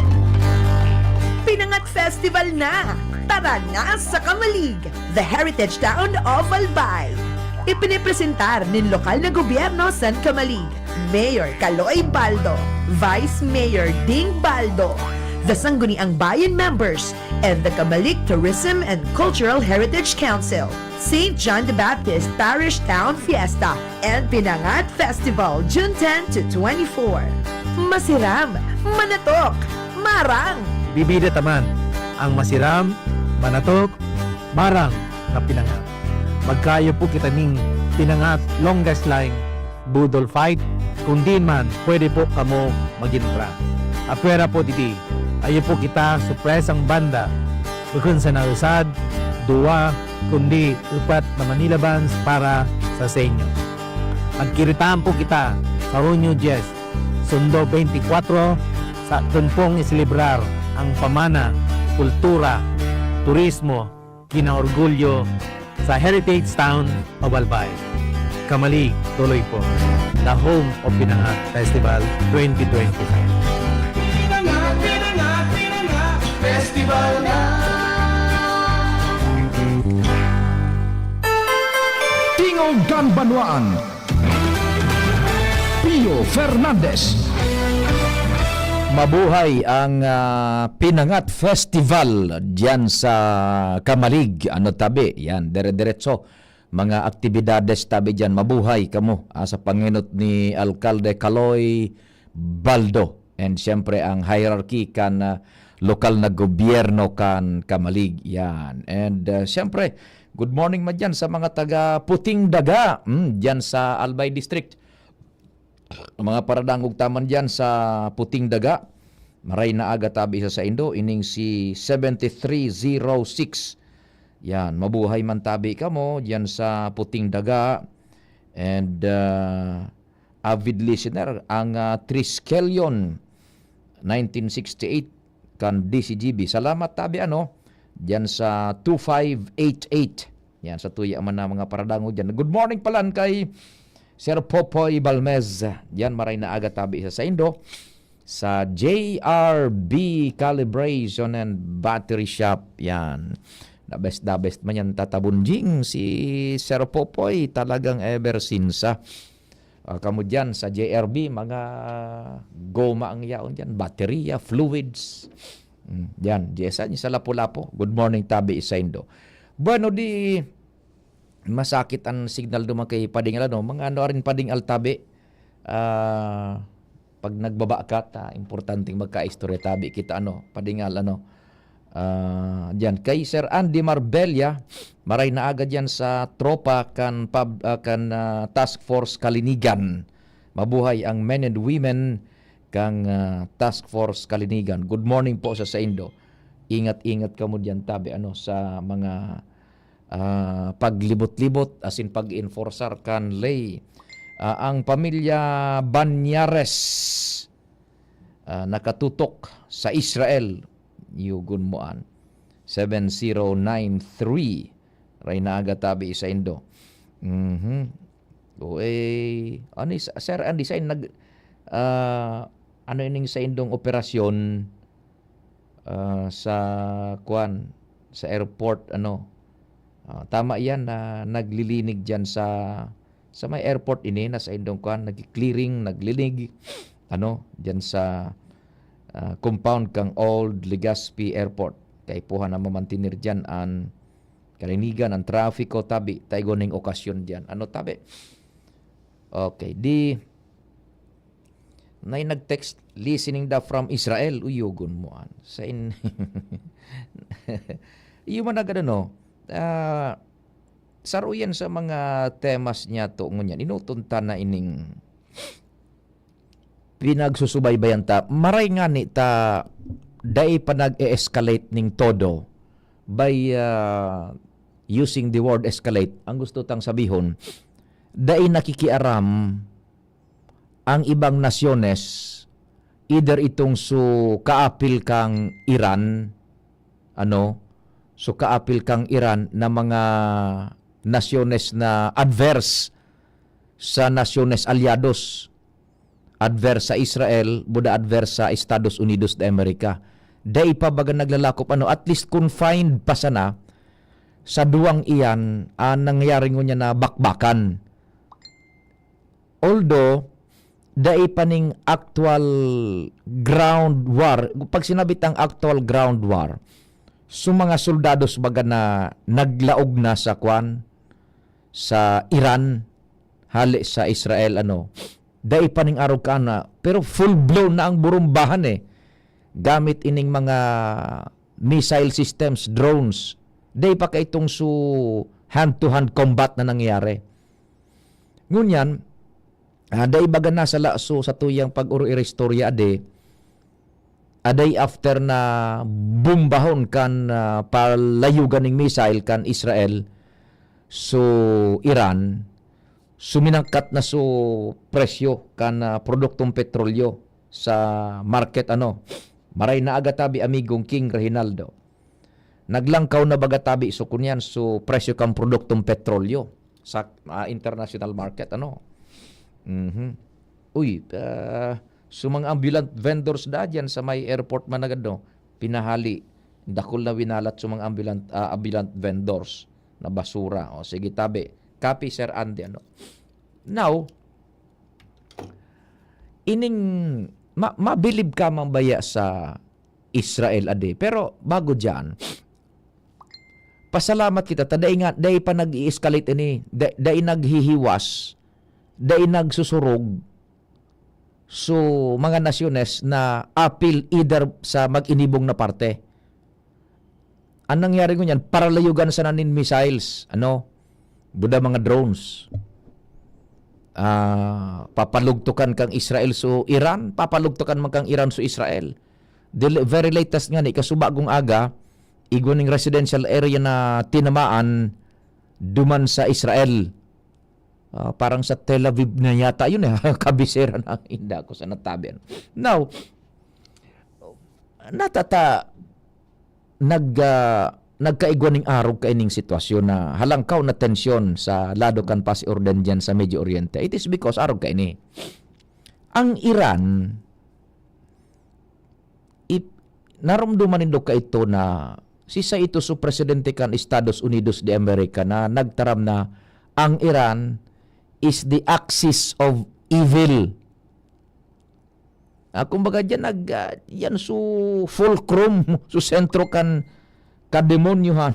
Pinangat Festival na! Tara na sa Camalig, the heritage town of Albay. Ipinipresentar nin lokal na gobyerno san Camalig, Mayor Kaloy Baldo, Vice Mayor Ding Baldo, the Sangguniang Bayan members, and the Camalig Tourism and Cultural Heritage Council, Saint John the Baptist Parish Town Fiesta, and Pinangat Festival, June ten to twenty-four. Masiram, manatok, marang! Bibida ta man ang masiram, manatok, marang na pinangat. Magkayo po kita ning pinangat longest line budol fight, kung diin man, pwede po kamo mag-entra. Apwera po didi, ayo po kita supresang banda, bukon sa nausad, duwa, kundi upat na Manila Bands para sa senyo. Magkiritaan po kita sa Hunyo dyes, Sundo twenty-four, sa tunpong iselebrar ang pamana, kultura, turismo, kinaorgulyo sa Heritage Town of Albay. Kamalig, tuloy po. The home of Pinangat Festival twenty twenty-five. Pinangat, Pinangat, Pinangat Festival na! Tingog kan Banwaan, Pio Fernandez. Mabuhay ang ah, Pinangat Festival diyan sa Camalig. Ano tabi? Yan, dire-diretso. Mga aktibidades tabi diyan. Mabuhay kamo ah, sa pangenot ni Alkalde Kaloy Baldo. And siyempre ang hierarchy kan ah, lokal na gobyerno kan Camalig. Yan. And ah, siyempre, good morning man diyan sa mga taga Puting Daga, mm, diyan sa Albay District. Ang mga paradangog ta man diyan sa Puting Daga, maray na aga tabi sa saindo, ining si seventy-three zero six. Yan, mabuhay man tabi kamo diyan sa Puting Daga. And ah, avid listener, ang ah, Triskelion nineteen sixty-eight kan D C G B. Salamat tabi ano, diyan sa two five eight eight. Yan, sa tuya man na mga paradangog diyan. Good morning palan kay Sir Popoy Balmez. Yan, maray na aga tabi sa saindo. Sa J R B Calibration and Battery Shop. Yan. The best, the best man yan, Tata Bunjing. Si Sir Popoy, talagang ever since, ah. Ah, kamo diyan sa J R B, mga goma ang yaon diyan, baterya, fluids. Mm, diyan, diyan sa, sa Lapu-Lapu. Good morning, tabi saindo. Bueno, di masakit ang signal duman kay Pading Al, ano? Mga ano rin, Pading Al, tabi. Ah, pag nagbaba ka, ta, importanteng magkaistorya, tabi kita, ano, Pading Al, ano. Ah, diyan. Kay Sir Andy Marbella, maray na aga diyan sa tropa kan pub-, ah, kan, ah, Task Force Kalinigan. Mabuhay ang men and women kang, ah, Task Force Kalinigan. Good morning po sa saindo. Ingat-ingat kamo diyan, tabi, ano, sa mga, ah, paglibot-libot, asin pag-enforcer kan ley. Ah, ang pamilya Banyares, ah, nakatutok sa Israel. Yugon mo an seven zero nine three. Ray na aga, tabi saindo. Mhm. O, eh, ano is-, Sir Andy, sa nag-, ah, ano ining saindong operasyon, ah, sa, kwan, sa airport, ano? Ah, tama yan na naglilinig diyan sa, sa may airport ini na saindong, kwan, nagki-clearing, naglinig, ano, diyan sa, ah, compound kang Old Legazpi Airport. Kaipuhan na mamantener diyan an kalinigan, an trafiko, tabi, ta igwa ning okasyon diyan. Ano, tabi? Okay, di, may nag-text, "Listening da from Israel." Uyogon mo an. Sa in-, iyo man nagano, no? Ah, saro yan sa mga temas niya to ngunyan. Inuton ta na ining pinagsusubaybayan ta. Maray ngani ta dai pa nag-e-escalate ning todo by, ah, using the word escalate. Ang gusto tang sabihon, dai nakikiaram ang ibang nasyones, either itong su kaapil kang Iran, ano, su kaapil kang Iran na mga nasyones na adverse sa nasyones alyados, adverse sa Israel, buda adverse sa Estados Unidos de America. Dai pa baga naglalakop, ano, at least confined pa sana sa duwang iyan ang nangyayari ngunyan na bakbakan. Although, dai pa ning actual ground war. Pag sinabi tang actual ground war, so mga soldados baga na naglaog na sa kwan, sa Iran, hali sa Israel, ano, dai pa ning arog kaana, pero full blown na ang burumbahan, eh. Gamit ining mga missile systems, drones, dai pa kaitong su hand-to-hand combat na nangyayari. Ngunyan, ah, dai baga na sa laso sa tuyang pag-oro-istorya ade, a day after na bombahon kan, ah, palayugan ning missile kan Israel, so Iran, suminangkat na so presyo kan, ah, produktong petrolyo sa market, ano. Maray na aga tabi, amigong King Reginaldo. Naglangkaw na baga tabi so kunyan so presyo kan produktong petrolyo sa, ah, international market, ano. Mhm. Uy, ah, so mga ambulant vendors da dyan sa may airport man agad, no? Pinahali. Dakul na winalat so mga ambulant, ah, ambulant vendors na basura. O, sige, tabi. Copy, Sir Andy, ano? Now, ining ma-, mabilib ka man baya sa Israel adi. Pero bago diyan, pasalamat kita ta dai nga, dai pa nag-i-escalate ini, da-, dai naghihiwas, dai nagsusurog. So, mga nasyones na apil either sa mag-inibong na parte. Ang nangyari ngunyan, paralayugan sana nin missiles, ano, buda mga drones. Ah, papalugtukan kang Israel so Iran, papalugtukan man kang Iran so Israel. The le-, very latest nga ni, kasubagong aga, igwa ning residential area na tinamaan duman sa Israel. Ah, parang sa Tel Aviv na yata yun, eh. Kabisera na, hindi ako sa natabi, ano. Now, natata-, nag-, ah, nagkaigwa ning arog kaining sitwasyon na halangkaw na tensyon sa lado kan Paz Orden diyan sa Medio Oriente. It is because arog kaini. Ang Iran, ip-, naromdoman nindo kaito na si sa ito so presidente kan Estados Unidos de America na nagtaram na ang Iran is the axis of evil. Ah, kumbaga, diyan nag, ah, yan su fulcrum, su sentro kan kademonyohan.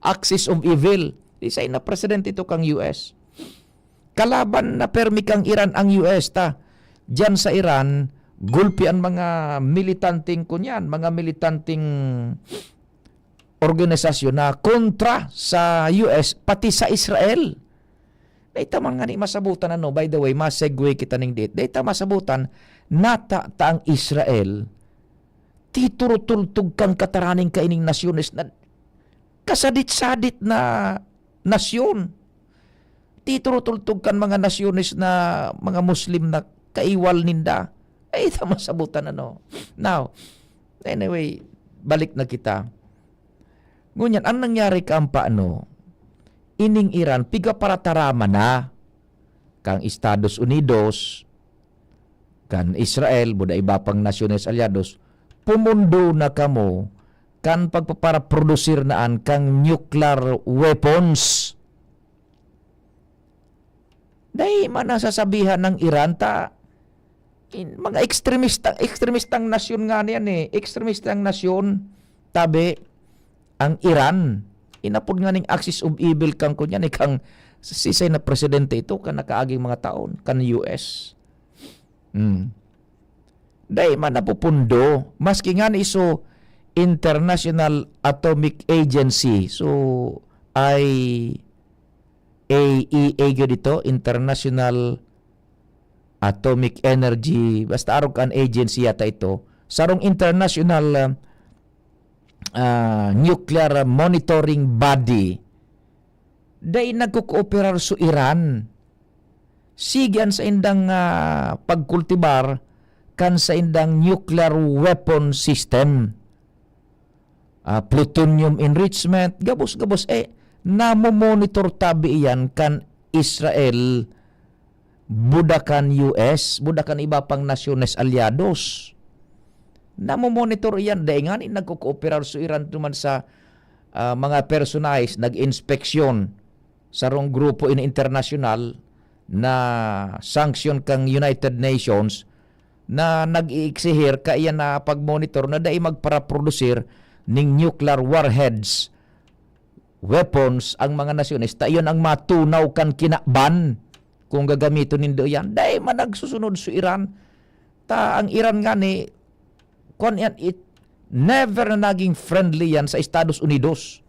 Axis of evil. Isay na presidente ito kang U S. Kalaban na permi kang Iran ang U S ta. Diyan sa Iran, gulpi an mga militanteng kunyan, mga militanteng organisasyon na kontra sa U S, pati sa Israel. Dai ta man ngani masabutan, ano, by the way, ma-segue kita ning diit. Dai ta masabutan, nata ta ang Israel, titurutultog kan kataraning kaining nasyones na kasadit-sadit na nasyon. Titurutultog kan mga nasyones na mga Muslim na kaiwal ninda. Ay, ita masabutan, ano. Now, anyway, balik na kita. Ngunyan, ang nangyari kan paano, ining Iran, pigaparatarama na kang Estados Unidos, kan Israel, buda iba pang nasyones alyados, pumundo na kamo kan pagpaparaprodusir na an kang nuclear weapons. Dai man nasasabihan ng Iran ta, in, mga ekstremista, ekstremistang nasyon nga niyan eh. Ekstremistang nasyon, tabi, ang Iran. Inapod nga ning Axis of Evil kang kunyan eh, kang sisay na presidente ito, kan nakaaging mga taon, kan U S. Hmm. Dai man napupundo, maski nga ni so International Atomic Agency, so I A E A gyud ito, International Atomic Energy, basta arog kan agency yata ito, sarong international, ah, ah, nuclear monitoring body, dai nagkukooperar so Iran. Sige an saindang, ah, pagkultibar kan saindang nuclear weapon system. Ah, plutonium enrichment, gabos-gabos, eh, namo-monitor tabi iyan kan Israel, buda kan U S, buda kan iba pang nasyones alyados. Namo-monitor iyan, dai ngani nagkukooperar so Iran duman sa, ah, mga personahes, nag-inspeksyon, sarong grupo ini internasyonal na sanction kang United Nations na nag-iiksihir kaiyan na pag-monitor na dai magparaprodusir ning nuclear warheads, weapons ang mga nasyones, ta iyon ang matunaw kan kinaban kung gagamiton nindo iyan. Dai man nagsusunod so Iran. Ta ang Iran ngani, kuwan yan, it never na naging friendly yan sa Estados Unidos.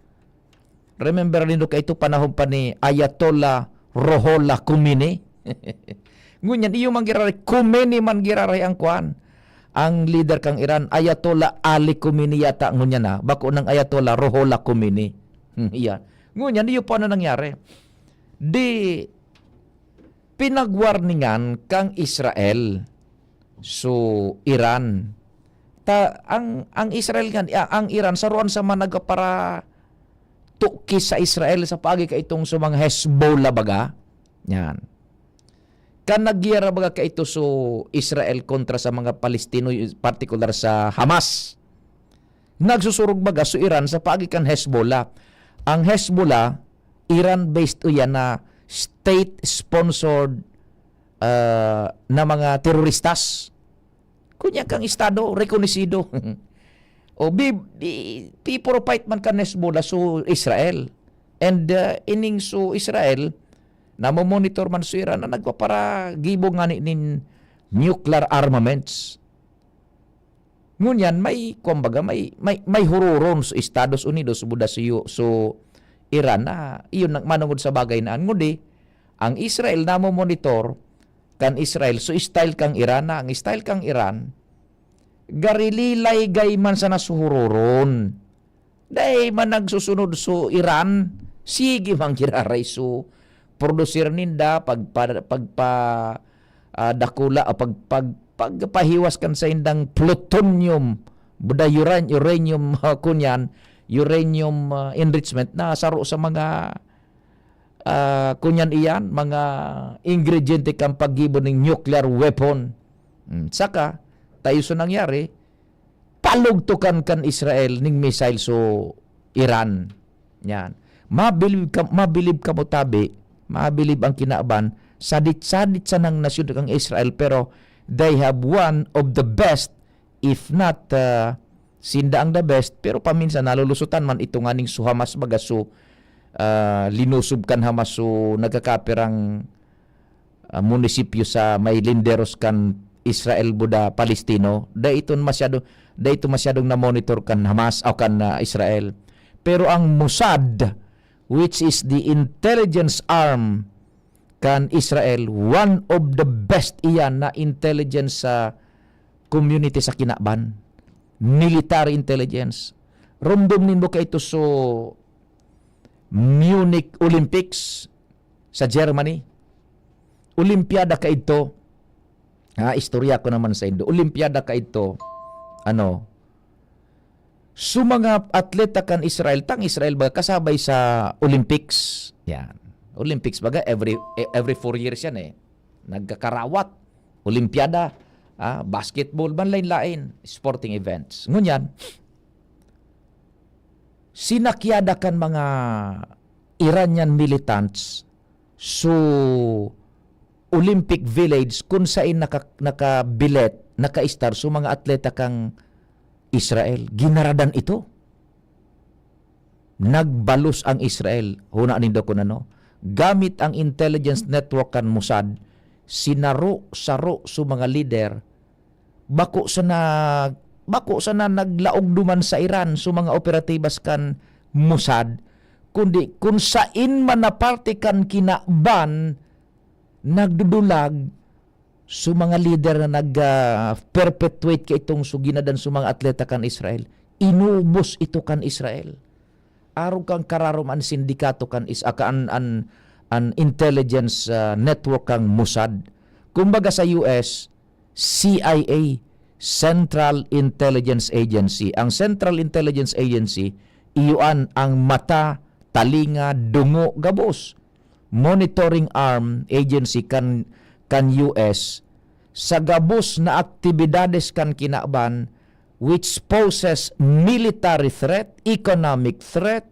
Remember nindo kaito, panahon pa ni Ayatollah Ruhollah Khomeini? Ngunyan, iyo man giraray, Khomeini man giraray ang kuwan. Ang leader kang Iran, Ayatollah Ali Khomeini yata ngunyan na, bako nang Ayatollah Ruhollah Khomeini. Hmm, iya. Ngunyan, iyo pa na nangyari. Di, pinagwarningan kang Israel so Iran. Ta, ang, ang Israel ngan, ah, ang Iran, saruan sa mga nagparatukis sa Israel sa paagi kaitong sa mga Hezbollah baga. Yan. Kan nagyera baga kaito so Israel kontra sa mga Palestino, partikular sa Hamas. Nagsusurog baga so Iran sa paagi kan Hezbollah. Ang Hezbollah, Iran-based iyan na state-sponsored, ah, na mga teroristas. Kunya kang estado, rekonosido. O bi-, bi-, pipuro fight man kan Hezbollah so Israel. And, ah, ining so Israel, namo-monitor man so Iran na nagpaparagibo ngani nin nuclear armaments. Ngunyan, may, kumbaga, may, may, may huroron sa Estados Unidos, buda sa U-, so Iran na, iyon nang manungod sa bagay na an ngudi, ang Israel namo-monitor, kan Israel, so style kang Iran na, ang style kang Iran, garililay gay man sana suhuroron. Dai man nagsusunod so Iran, sige man giraray so produsir ninda, pagpa-, pagpa-, ah, dakula, ah, pag-, pag-, pagpahiwas kan saindang plutonium, buda uran-, uranium, ah, kunyan, uranium, ah, enrichment na saro sa mga, ah, kunyan iyan, mga ingrediente kan paggibo ning nuclear weapon. Hmm, saka, tayo sa nangyari, palugtukan kan Israel ning missile so Iran. Yan. Mabilib ka, mabilib kamo tabi, mabilib ang kinaban, Sadit-sadit sanang nasyon kang Israel, pero they have one of the best, if not, ah, sinda ang the best, pero paminsan nalulusutan man ito nganing su Hamas baga su, ah, linusob kan Hamas su nagkakapirang, ah, munisipyo sa may linderos kan Israel buda Palestino. Dai ito masyado, dai ito masyadong na-monitor kan Hamas o kan, ah, Israel. Pero ang Mossad, which is the intelligence arm kan Israel, one of the best iyan na intelligence sa community sa kinaban. Military intelligence. Rumdom nindo kaito so Munich Olympics sa Germany. Olimpiada kaidto. Ha, istorya ko naman sa indo. Olimpiada kaidto. Ano? So mga atleta kan Israel, tang Israel ba kasabay sa Olympics? Yan. Olympics baga every e- every four years yan eh. Nagkakarawat, Olimpiada, ah, basketball, man lain-lain, sporting events. Ngunyan, sinakyada kan mga Iranian militants so Olympic Village kun sain naka, nakabilet, naka-star so mga atleta kang Israel. Ginaradan ito. Nagbalos ang Israel, huna nindo kun ano. Gamit ang intelligence network kan Mossad, sinaro-saro so mga lider, bako sana, bako sana naglaog duman sa Iran so mga operatibas kan Mossad, kundi kun sain man na parte kan kinaban nagdudulag, so mga lider na nag, ah, perpetuate kaitong so ginadan so mga atleta kan Israel, inubos ito kan Israel. Arog kan kararom an sindikato kan is-, ah, kan an, an intelligence, ah, network kan Mossad. Kumbaga sa U S, C I A, Central Intelligence Agency. Ang Central Intelligence Agency, iyan ang mata, talinga, dungo, gabos. Monitoring arm agency kan, kan U S sa gabos na aktibidades kan kinaban, which poses military threat, economic threat,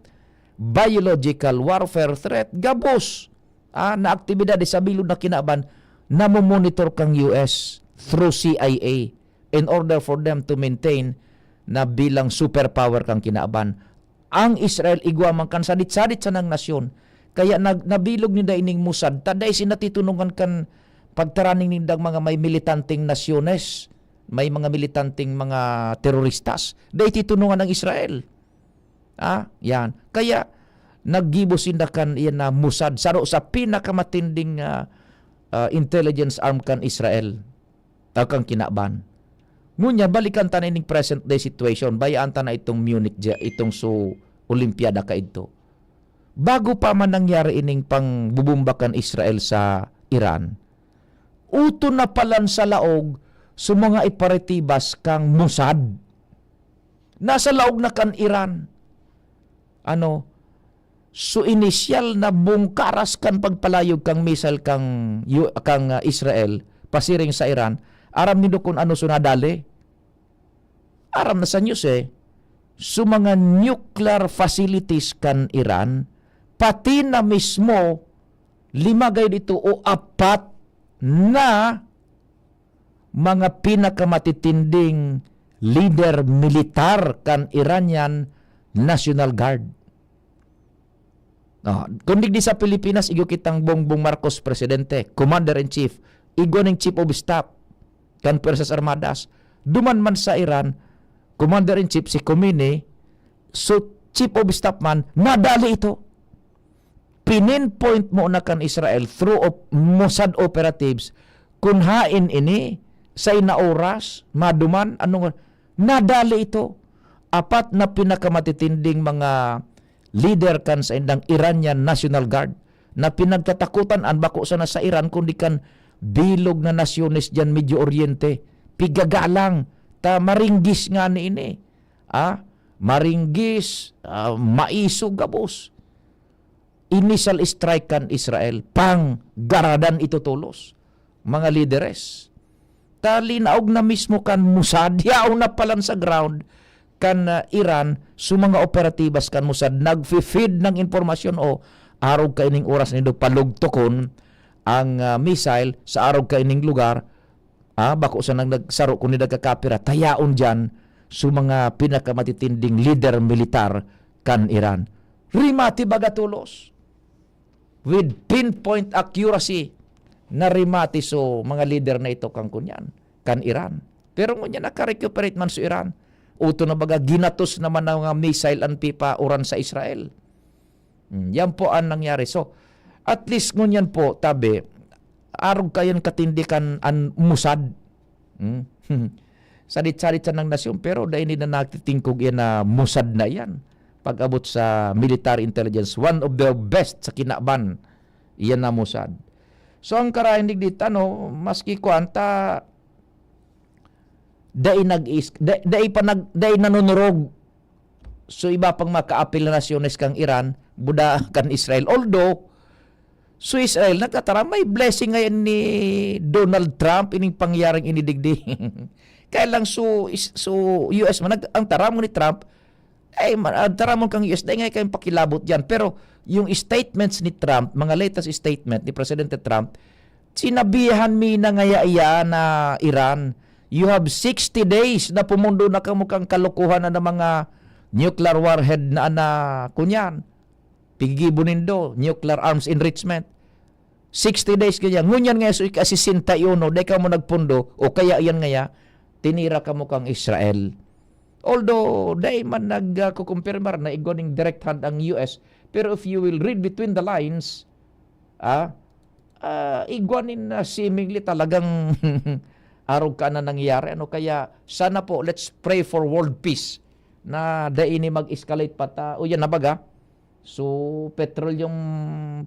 biological warfare threat, gabos, ah, na aktibidades sa bilog na kinaban, namomonitor kang U S through C I A in order for them to maintain na bilang superpower kang kinaban. Ang Israel igwa man kan sadit-sadit sanang nasyon. Kaya nag-, nabilog ninda ining Mossad, ta dai sinda titunongan kan pagtaraning nindang mga may militanteng nasyones, may mga militanteng mga teroristas. Dai titunongan ang Israel. Ah, yan. Kaya naggibo sinda kan iyan na Mossad, saro sa pinakamatinding, ah, ah, intelligence arm kan Israel, o kan kinaban. Ngunyan, balikan ta na ining present day situation. Bayaan ta na itong Munich, dya-, itong so Olimpiada kaidto. Bago pa man nangyari ining pangbubumba kan Israel sa Iran, uto na palan sa laog so mga iparitibas kang Mossad. Nasa laog na kan Iran. Ano, so inisyal na bungkaras kan pagpalayog kang missile kang yu-, kang, ah, Israel pasiring sa Iran, aram nindo kun ano so nadali? Aram na sa news eh, so mga nuclear facilities kan Iran, pati na mismo lima gayud ito o apat na mga pinakamatitinding lider militar kan Iranian National Guard. Ah, kun digdi sa Pilipinas, igwa kitang Bongbong Marcos presidente, commander-in-chief, igwa ning chief of staff kan Puwersas Armadas. Duman man sa Iran, commander-in-chief si Khomeini, so chief of staff man, nadali ito. Pininpoint mo na kan Israel through op-, Mossad operatives kun haen ini, sa ina oras, maduman, anong, nadali ito. Apat na pinakamatitinding mga lider kan sa indang Iranian National Guard na pinagtatakutan an bako sana sa Iran kundi kan bilog na nasyones diyan Medio Oriente. Pigagalang ta maringgis nga ni ini. Ah, maringgis, ah, maiso gabos. Initial strike kan Israel, pang garadan ito tolos, mga lideres. Ta linaog na mismo kan Mossad, yaon na palan sa ground kan, ah, Iran, so mga operatibas kan Mossad, nagfi-feed ng impormasyon, o arog kaining oras nindo palugtokon ang, ah, missile sa arog kaining lugar, ah, bako sa nag-, nagsaro kundi nagkakapira, tayaon diyan sa mga pinakamatitinding lider militar kan Iran. Rimati baga tolos. With pinpoint accuracy, narimati so mga lider na ito kan kunyan, kan Iran. Pero ngunyan naka-recuperate man so Iran. Uto na baga, ginatos naman ng mga missile an pipa uran sa Israel. Hmm, yan po ang nangyari. So, at least ngunyan po, tabi, arog kayan katindi kan an Mossad. Hmm? Sadit-sadit sa nang nasyon, pero dai nila natitingkog yan na Mossad na yan. Pag-abot sa military intelligence, one of the best sa kinaban, iyan na Mossad. So, ang karahinig dito, ano, maski kuwan, ta, dai nag-is-, dai, dai pa nag-, dai nanunurog. So, iba pang makaapil na nasyones kang Iran, buda kan Israel. Although, so Israel, nagkataram, may blessing ngayon ni Donald Trump, ining pangyaring inidigdi. Kaya lang, so, is-, so U S man, nag-, ang taram ni Trump, ay, ma-, ang taramon kang U S, dai nga kayong pakilabot dyan. Pero, yung statements ni Trump, mga latest statement ni Presidente Trump, sinabihan mi na ngaya iya na Iran, "You have sixty days na pumundo na kamo kang kalokohan na, na mga nuclear warhead na, na, kunyan, pigibo nindo, nuclear arms enrichment." Sixty days kaya. Ngunyan ngaya, so, ika-sesenta y uno, dai kamo nagpundo, o kaya yan ngaya, tinira kamo kang Israel. Although, dai man nagkukumpirmar na igwa ning direct hand ang U S, pero if you will read between the lines, ah, ah, igwa nin, ah, seemingly talagang arog ka na nangyayari, ano? Kaya sana po, let's pray for world peace na dai ini mag-escalate pa ta, o yan na baga. So, petroleum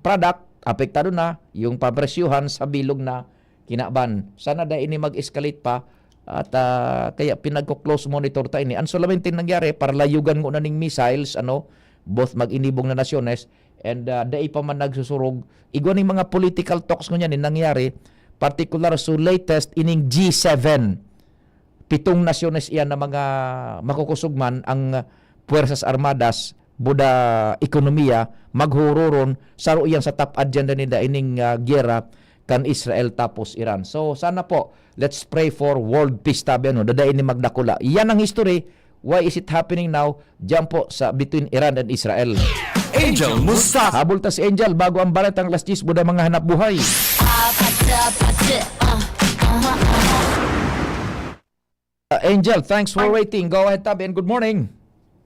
product, apektado na, yung papresyuhan sa bilog na kinaban. Sana dai ini mag-escalate pa, at, ah, kaya pinagko-close monitor ta ini. Ang solamente nangyari, parlayugan ngona ning missiles, ano, both mag-inibong na nasyones, and, ah, dai pa man nagsusurog. Igwa ning mga political talks ngunyan, eh, nangyari, particular so latest ining G seven. Pitong nasyones iyan na mga makukusog man ang Puwersas Armadas, buda ekonomiya, maghururon, saro iyan sa top agenda ninda ining, ah, giyera kan Israel tapos Iran. So, sana po, let's pray for world peace, tabi, ano, dadain ni magdakula. Yan ang history. Why is it happening now? Diyan po sa between Iran and Israel. Angel Mustafa. Habol ta si Angel bago ang baretang alas diyes, buda mga hanap buhay. Uh, Angel, thanks for waiting. Go ahead, Tabi, and good morning.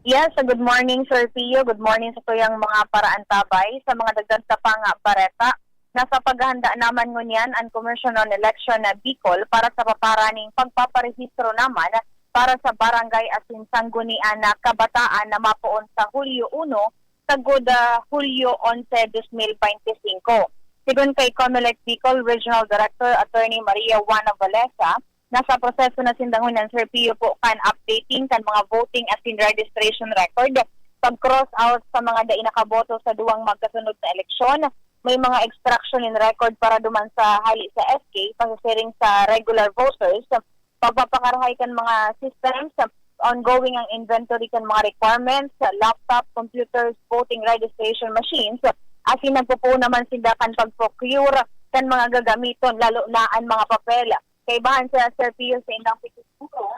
Yes, good morning, Sir Pio. Good morning sa tuyang mga paraantabay. Sa mga dagdag ta pang bareta, nasa paghahanda naman ngunyan ang Commission on Election na Bicol para sa papara ning pagpaparehistro naman para sa barangay asin sanggunian na kabataan na mapoon sa Hulyo uno sagud, ah, Hulyo onse, dos mil beinti singko. Sigon kay Comelec Bicol Regional Director Attorney Maria Juana Valesa, nasa proseso na sinda ngunyan, Sir Pio, po kan updating kan mga voting asin registration record, pag-cross out sa mga dai nakaboto sa duwang magkasunod na eleksyon, may mga extraction in record para duman sa hali sa S K, pasasiring sa regular voters, pagpapakarahay kan mga systems, ongoing ang inventory kan mga requirements, laptop, computers, voting registration machines, asin nagpupuon naman sinda kan pag-procure kan mga gagamiton, lalo na an mga papel. Kaibahan sa Sir Pio sa indang pikisiguro,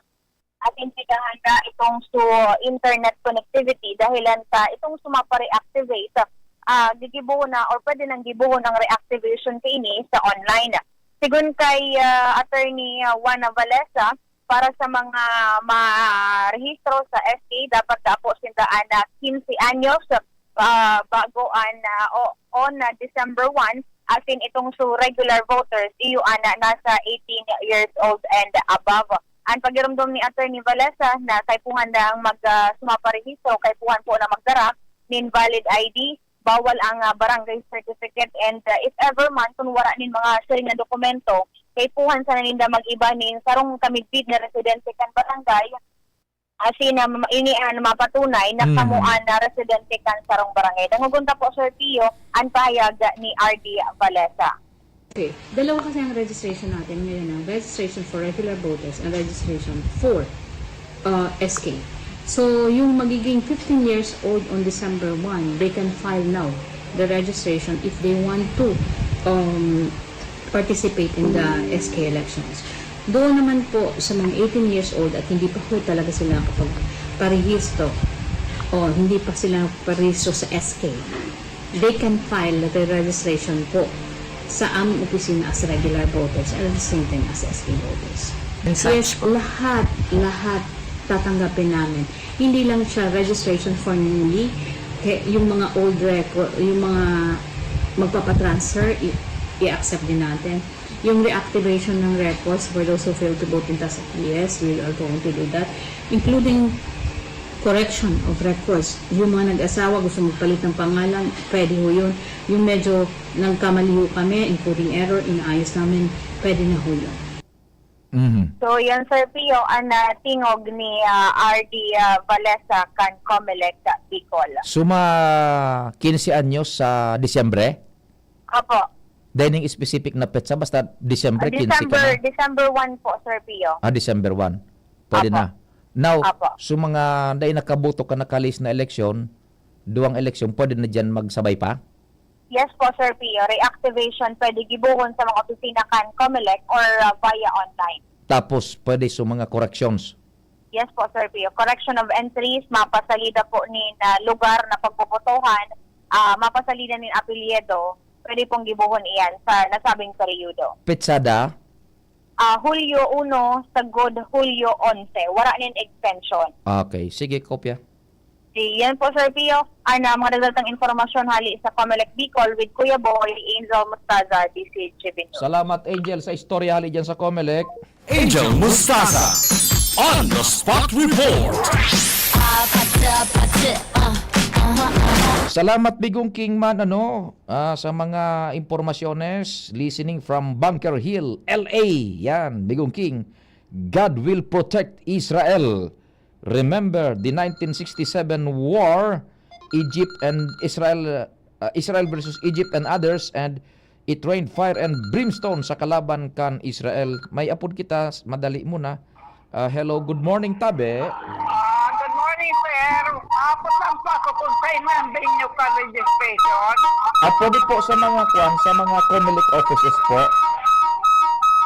asin pigahanda itong su internet connectivity dahilan sa itong sumapa-reactivate, ah, gigibohon na or pwede nang gibohon ang reactivation kaini sa online. Sigon kay, ah, Attorney, ah, Juana Valesa, para sa mga marehistro sa S K, dapat daapo sinda an, ah, quince anyos, ah, bago an, ah, o, on, ah, December one, asin itong su regular voters, iyo ana nasa eighteen years old and above. An pagiromdom ni Attorney Valesa na kaipuhan na ang mag, ah, sumapa-rehistro, kaipuhan po na magdara nin valid I D, bawal ang, ah, barangay certificate, and, ah, if ever man, kun wara nin mga siring na dokumento, kaipuhan sana ninda mag-iba nin sarong kamidbid na residente kan barangay, asin na ma-, ini an mapatunay na Hmm. kamo an, ah, residente kan sarong barangay. Dangogon ta po, Sir Pio, an pahayag ni R D Valesa. Okay. Dalawa kasi ang registration natin ngayon, ang registration for regular voters and registration for, uh, S K. So, yung magiging fifteen years old on December one, they can file now the registration if they want to, um, participate in the S K elections. Doon naman po sa mga eighteen years old at hindi pa po talaga sila nakapagparehistro o hindi pa sila nagparehistro sa S K, they can file the registration po sa aming opisina as regular voters and at the same time as S K voters. And such Yes, po. lahat, lahat tatanggapin namin. Hindi lang siya registration for newly, kaya yung mga old record, yung mga magpapatransfer, i- i-accept din natin. Yung reactivation ng records for those who fail to vote in T A S A, yes, we are going to do that. Including correction of records. Yung mga nag-asawa, gusto magpalit ng pangalan, pwede ho yun. Yung medyo nagkamali ho kami, including error, inaayos namin, pwede na ho yun. Mhm. So, yan, Sir Pio, ang ah, tingog ni ah, R D ah, Valesa kan Comelec Bicol. Suma quince anyos sa Disyembre? Apo. Dining specific na petsa, basta Disyembre, Ah, quince ka December, na. December one po, Sir Pio. Ah, December one. Pwede Apo. na. Now, Apo. so mga dai nakaboto ka, nakalihis na eleksyon, duwang eleksyon, pwede na dyan magsabay pa? Yes po, Sir Pio. Reactivation, pwede gibohon sa mga opisina kan Comelec or ah, via online. Tapos, pwede sa mga corrections? Yes po, Sir Pio. Correction of entries, mapasalida po nin ah, lugar na pagbobotohan, ah, mapasalida nin apelyido, pwede pong gibohon iyan sa nasabing peryodo. Petsada? Ah, Hulyo uno, sagod Hulyo onse. Wara nin extension. Okay. Sige, kopya. Iyan po, Sir Pio. Ana, mga dagdag tang impormasyon hali sa Comelec Bicol with Kuya Boy, Angel Mustaza, D C G B News. Salamat, Angel, sa istorya hali dyan sa Comelec. Angel Mustaza on the spot report. Salamat, Bigong King man, ano, ah, sa mga impormasyones. Listening from Bunker Hill, L A. Yan, Bigong King. God will protect Israel. Remember the nineteen sixty-seven war, Egypt and Israel, uh, Israel versus Egypt and others, and it rained fire and brimstone sa kalaban kan Israel. May apod kita, s-, madali muna. Uh, hello, good morning, Tabe. Ah, good morning, sir. Apod lang po ako kung kailan venue ka registration. Apod po sa mga kwan, sa mga Comelec offices po.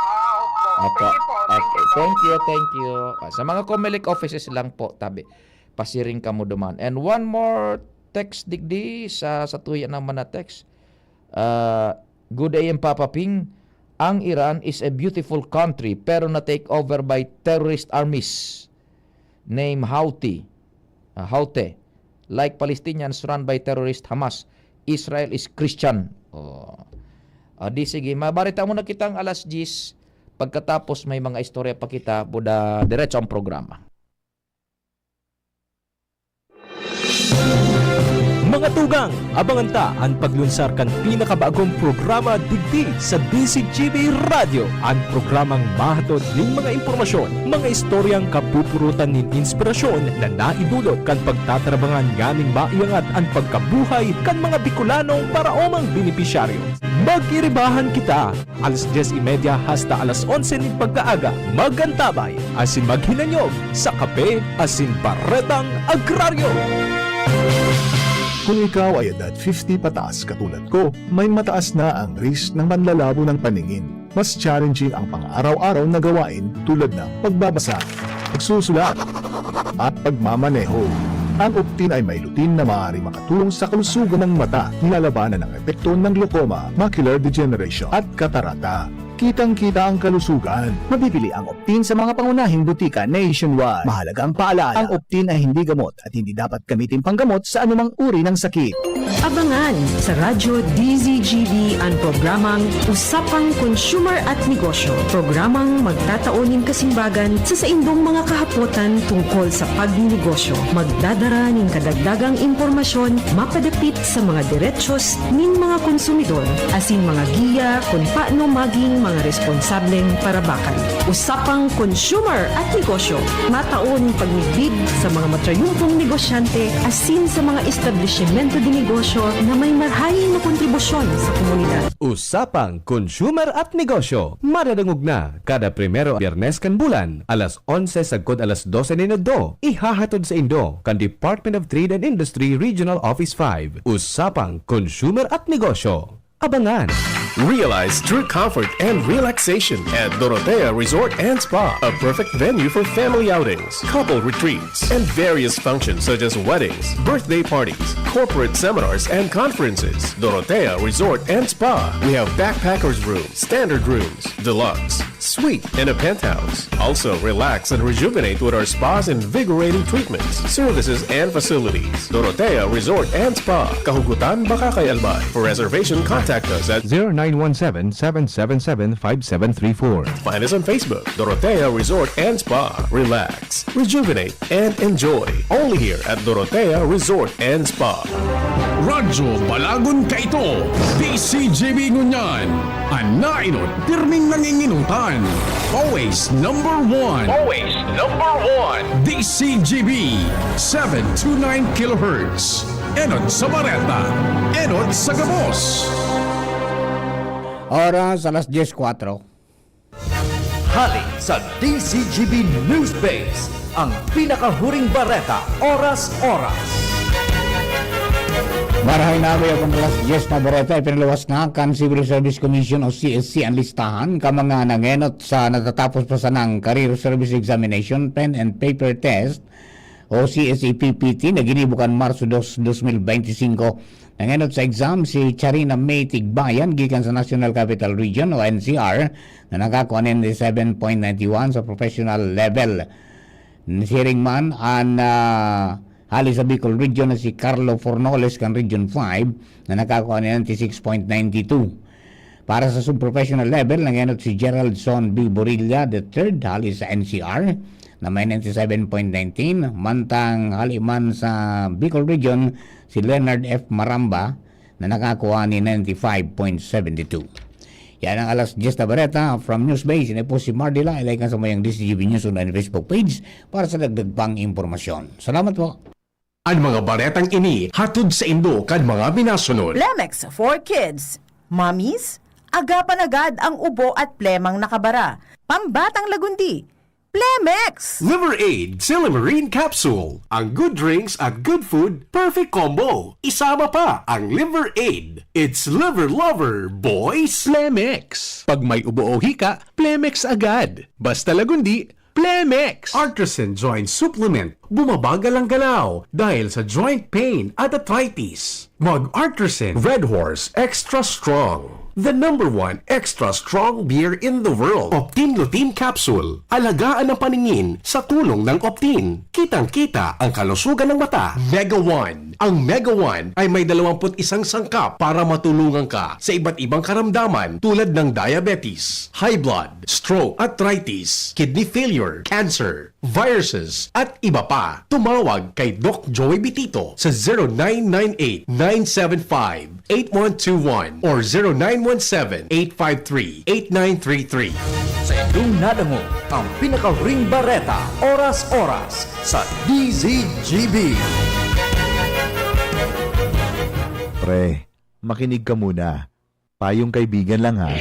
Ah, opo. Apo. Sige po. Thank you Okay, po. thank you, thank you. Ah, sa mga Comelec offices lang po, tabi. Pasiring kamo duman. And one more text digdi sa, sa tuya naman na text. Ah, "Good A M, Papa Ping. Ang Iran is a beautiful country pero na-take over by terrorist armies name Houthi, ah, Houthi. Like Palestinians run by terrorist Hamas. Israel is Christian." Oh. Ah, di sige, mabarita muna kitang alas diyes. Pagkatapos may mga istorya pa kita, buda diretso ang programa. Mga tugang, abangan ta an paglunsar kan pinakabagong programa digdi sa D Z G B Radyo, an programang mahatod nin mga impormasyon, mga istoryang kapupurutan nin inspirasyon na naidulot kan pagtatrabangan nganing maiangat an pagkabuhay kan mga Bicolanong paraomang benepisyaryo. Mag-iribahan kita! Alas dyes y media hasta alas onse nin pagkaaga, mag-antabay asin maghinanyog sa kape asin baretang agraryo. Kung ikaw ay edad fifty pataas katulad ko, may mataas na ang risk ng panlalabo ng paningin. Mas challenging ang pang-araw-araw na gawain tulad ng pagbabasa, pagsusulat, at pagmamaneho. Ang Optin ay may lutein na maaaring makatulong sa kalusugan ng mata, nilalabanan ang epekto ng glaucoma, macular degeneration, at katarata. Kitang-kita ang kalusugan. Mabibili ang Optin sa mga pangunahing butika nationwide. Mahalagang paalala, ang Optin ay hindi gamot at hindi dapat gamitin panggamot sa anumang uri ng sakit. Abangan sa Radyo D Z G B an programang Usapang Consumer at Negosyo, programang magtatao nin kasimbagan sa saindong mga kahapotan tungkol sa pagnenegosyo. Magdadara nin kadagdagang impormasyon mapadapit sa mga derechos nin mga konsumidor, asin mga giya kun paano magin mga responsableng parabakan. Usapang Consumer at Negosyo, matao nin pagmidbid sa mga matrayumpong negosyante asin sa mga establisimento de negosyo na may marahay na kontribusyon sa komunidad. Usapang Consumer at Negosyo, madadangog na kada primero, Biyernes kan bulan, alas onse sagkod alas dose nin udto. Ihahatod saindo kan Department of Trade and Industry Regional Office five. Usapang Consumer at Negosyo. Abangan. Realize true comfort and relaxation at Dorotea Resort and Spa, a perfect venue for family outings, couple retreats, and various functions such as weddings, birthday parties, corporate seminars, and conferences. Dorotea Resort and Spa. We have backpackers room, standard rooms, deluxe, suite, and a penthouse. Also, relax and rejuvenate with our spa's invigorating treatments, services, and facilities. Dorotea Resort and Spa, Kahugutan, Bacacay, Albay. For reservation, contact us at zero nine one seven, seven seven seven, five seven three four. Find us on Facebook, Dorotea Resort and Spa. Relax, rejuvenate, and enjoy. Only here at Dorotea Resort and Spa. Radyo Balagon kaito, D C G B ngunyan. An nainot, pirming nanginginutan. Always number one. Always number one. D C G B, seven two nine kilohertz. Enot sa bareta, enot sa gabos. Oras, alas dyes kwatro. Hali sa D C G B Newsbase, ang pinakahuring bareta, oras-oras. Marahay na, Agoy, akong alas dyes na bareta, ipinaluwas na kan Civil Service Commission o C S C an listahan kan mga nangenot sa natatapos pa sanang Career Service Examination, Pen and Paper Test, o C S E P P T na ginibo kan Marso dos, dos mil benti singko. Nangenot sa exam si Charina May Tigbayan gikan sa National Capital Region o N C R na nakakua ninety seven point ninety one sa professional level. Siring man an, ah, hali sa Bicol Region na si Carlo Fornoles kan Region five na nakakua ninety six point ninety two. Para sa sub-professional level, nangenot si Geraldson B. Borilla the third hali sa N C R na may ninety seven point nineteen, mantang hali man sa Bicol Region, si Leonard F. Maramba na nakakua nin ninety five point seven two. Yan ang alas dyes na bareta from Newsbase. Ini po si Mardy Lailay kan sa mayang D C G B News Online Facebook page para sa dagdag pang impormasyon. Salamat po. An mga baretang ini hatod saindo kan mga minasunod. Plemex for Kids. Mommies, agapan agad ang ubo at plemang nakabara. Pambatang lagundi, Plemex! Liver Aid, Silymarin Capsule. Ang good drinks at good food, perfect combo. Isama pa ang Liver Aid. It's Liver Lover, boys! Plemex. Pag may ubo o hika, Plemex agad. Basta lagundi, Plemex! Artresin Joint Supplement. Bumabagal ang galaw dahil sa joint pain at arthritis. Mag Artresin Red Horse Extra Strong. The number one extra strong beer in the world. Optin Lutein Capsule. Alagaan ang paningin sa tulong ng Optin. Kitang-kita ang kalusugan ng mata. Mega One. Ang Mega One ay may dalawampu't isang sangkap para matulungan ka sa iba't ibang karamdaman tulad ng diabetes, high blood, stroke, arthritis, kidney failure, cancer, viruses, at iba pa. Tumawag kay Doc Joey Bitito sa zero nine nine eight, nine seven five, eight one two one or zero nine one seven, eight five three, eight nine three three. Sa indong nadangog ang pinakahuring bareta, oras-oras, sa D Z G B. Pre, makinig ka muna. Payong kaibigan lang, ha.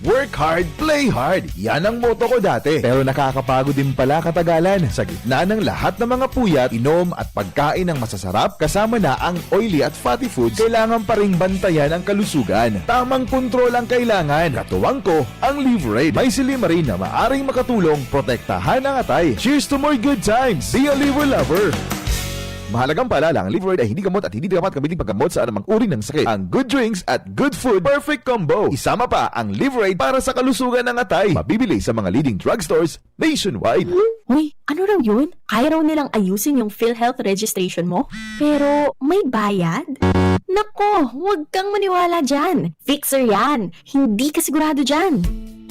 Work hard, play hard. Yan ang motto ko dati. Pero nakakapagod din pala katagalan. Sa gitna ng lahat ng mga puyat, inom at pagkain ng masasarap, kasama na ang oily at fatty foods, kailangan pa ring bantayan ang kalusugan. Tamang kontrol ang kailangan. Katuwang ko, ang Liverade. May silymarin na maaring makatulong protektahan ang atay. Cheers to more good times! Be a Liver Lover! Mahalagang paalala, ang Liverade ay hindi gamot at hindi dapat gamitin paggamot sa anumang uri ng sakit. Ang good drinks at good food, perfect combo. Isama pa ang Liverade para sa kalusugan ng atay. Mabibili sa mga leading drugstores nationwide. Uy, ano raw yun? Kaya raw nilang ayusin yung PhilHealth registration mo? Pero may bayad? Nako, huwag kang maniwala dyan. Fixer yan. Hindi ka sigurado dyan.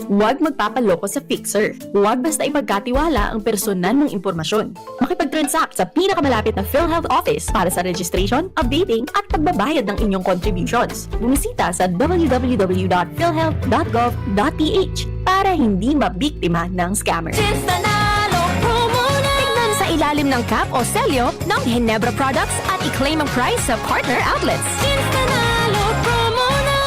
Huwag magpapaloko sa Fixer. Huwag basta ipagkatiwala ang personal mong impormasyon. Makipag-transact sa pinakamalapit na PhilHealth office para sa registration, updating, at pagbabayad ng inyong contributions. Bumisita sa w w w dot philhealth dot gov dot p h para hindi mabiktima ng scammer. Chinstanalo Promo na! Tignan sa ilalim ng cap o selyo ng Ginebra products at i-claim ang prize sa partner outlets. Chinstanalo Promo na!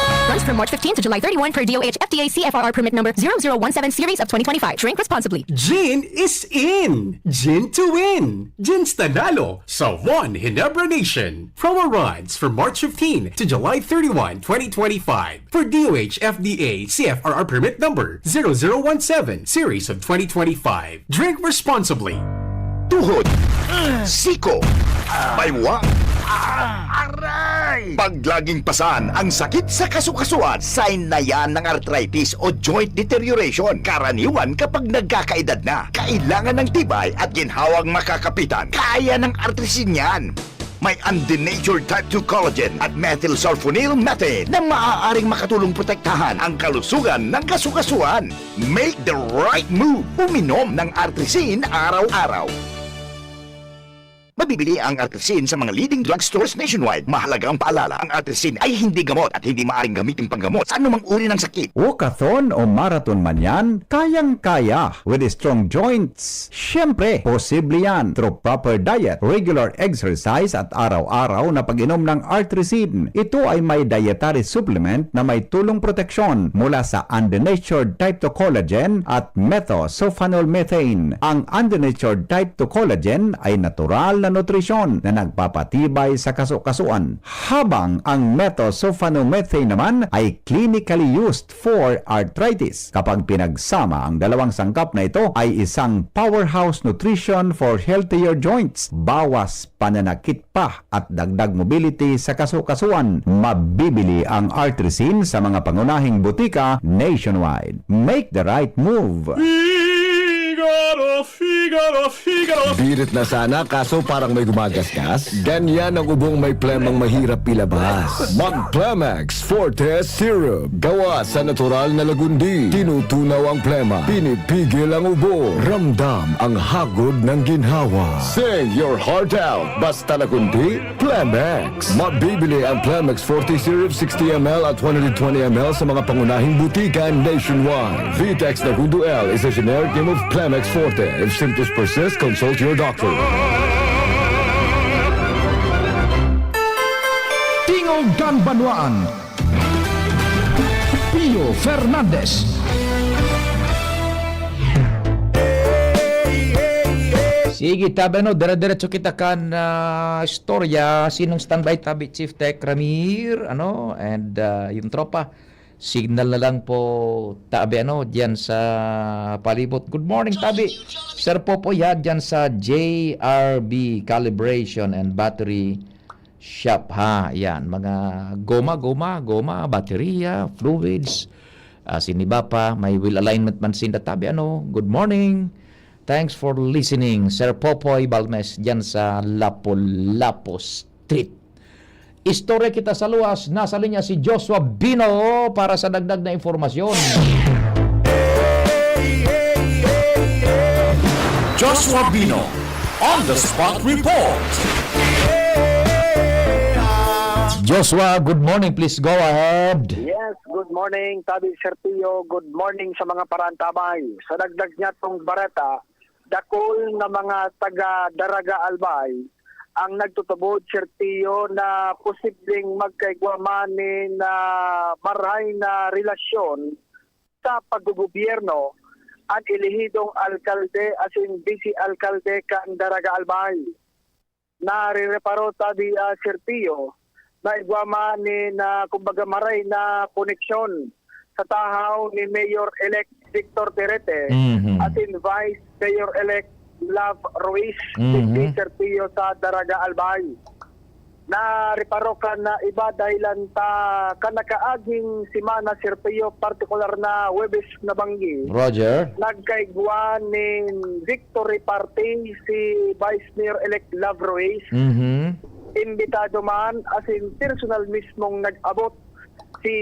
From March fifteen to July thirty-one per D O H F D A C F R R permit number zero zero one seven series of twenty twenty-five. Drink responsibly. Gin is in! Gin to win! Gin Stanalo sa One Ginebra Nation. Promo runs from March fifteen to July thirty-one, twenty twenty-five. For D O H F D A C F R R permit number zero zero one seven series of twenty twenty-five. Drink responsibly. Tuhod, siko, baywang, aray! Pag laging pasan ang sakit sa kasukasuan, sign na yan ng arthritis o joint deterioration. Karaniwan kapag nagkakaedad na, kailangan ng tibay at ginhawang makakapitan. Kaya ng artrisin yan. May undenatured type two collagen at methylsulfonyl methane na maaaring makatulong protektahan ang kalusugan ng kasukasuan. Make the right move. Uminom ng Artrisin araw-araw. Mabibili ang Artrisin sa mga leading drugstores nationwide. Mahalagang paalala, ang Artrisin ay hindi gamot at hindi maaaring gamitin panggamot sa anumang uri ng sakit. Walkathon o marathon man yan, kayang-kaya with strong joints. Siyempre, posible yan through proper diet, regular exercise at araw-araw na pag-inom ng Artrisin. Ito ay may dietary supplement na may tulong proteksyon mula sa undenatured type two collagen at methosulfonol methane. Ang undenatured type two collagen ay natural na nutrisyon na nagpapatibay sa kasukasuan, habang ang methosulfonol methane naman ay clinically used for arthritis. Kapag pinagsama, ang dalawang sangkap na ito ay isang powerhouse nutrition for healthier joints. Bawas pananakit pa at dagdag mobility sa kasukasuan. Mabibili ang Artrisin sa mga pangunahing butika nationwide. Make the right move. Figaro, Figaro, Figaro. Birit na sana, kaso parang may gumagasgas. Ganyan ang ubong may plemang mahirap ilabas. Mag Plemex Forte Syrup. Gawa sa natural na lagundi. Tinutunaw ang plema. Pinipigil ang ubo. Ramdam ang hagod ng ginhawa. Sing your heart out. Basta lagundi, Plemex. Mabibili ang Plemex Forte Syrup sixty M L at one hundred twenty M L sa mga pangunahing butika nationwide. Vitex Nagundo L is a generic name of Plemex Forte. If symptoms persist, consult your doctor. Tingog kan Banwaan, Pio Fernandez. Sige, tabi ano, dire-diretso kita kan, ah, istorya. Sinong standby, tabi, Chief Tech Ramir, ano, and, ah, yung tropa. Signal na lang po, tabi ano, diyan sa palibot. Good morning, tabi. Sir Popoy, ha, diyan sa J R B Calibration and Battery Shop, ha. Yan, mga goma, goma, goma, baterya, fluids. Ah, siniba pa, may wheel alignment man sinda, tabi ano. Good morning. Thanks for listening, Sir Popoy Balmes, diyan sa Lapu-Lapu Street. Istorya kita sa luwas, nasa linya si Joshua Bino para sa dagdag na impormasyon. Joshua Bino, on the spot report. Joshua, good morning. Please go ahead. Yes, good morning, Tabi Serpio. Good morning sa mga paraantabay. Sa dagdag niya tong bareta, dakul na mga taga Daraga Albay ang nagtutubod, Serpio, na posibleng magkaigwa man nin, ah, marahay na relasyon sa paggogobyerno an elehidong alkalde asin bise-alkalde kan Daraga Albay. Narereparo ta di, ah, Serpio, na igwa man nin, ah, kumbaga, maray na koneksyon sa tahaw ni Mayor-elect Victor Terete Mhm. asin Vice Mayor-elect Love Ruiz Mhm. digdi, Serpio, sa Daraga Albay. Nareparo kan iba dahilan ta kan nakaaging semana, Serpio, partikular na Huwebes na banggi, Roger. nagkaigwa nin victory party si Vice Mayor-elect Love Ruiz. Mhm. Imbitado man asin personal mismong nag-abot si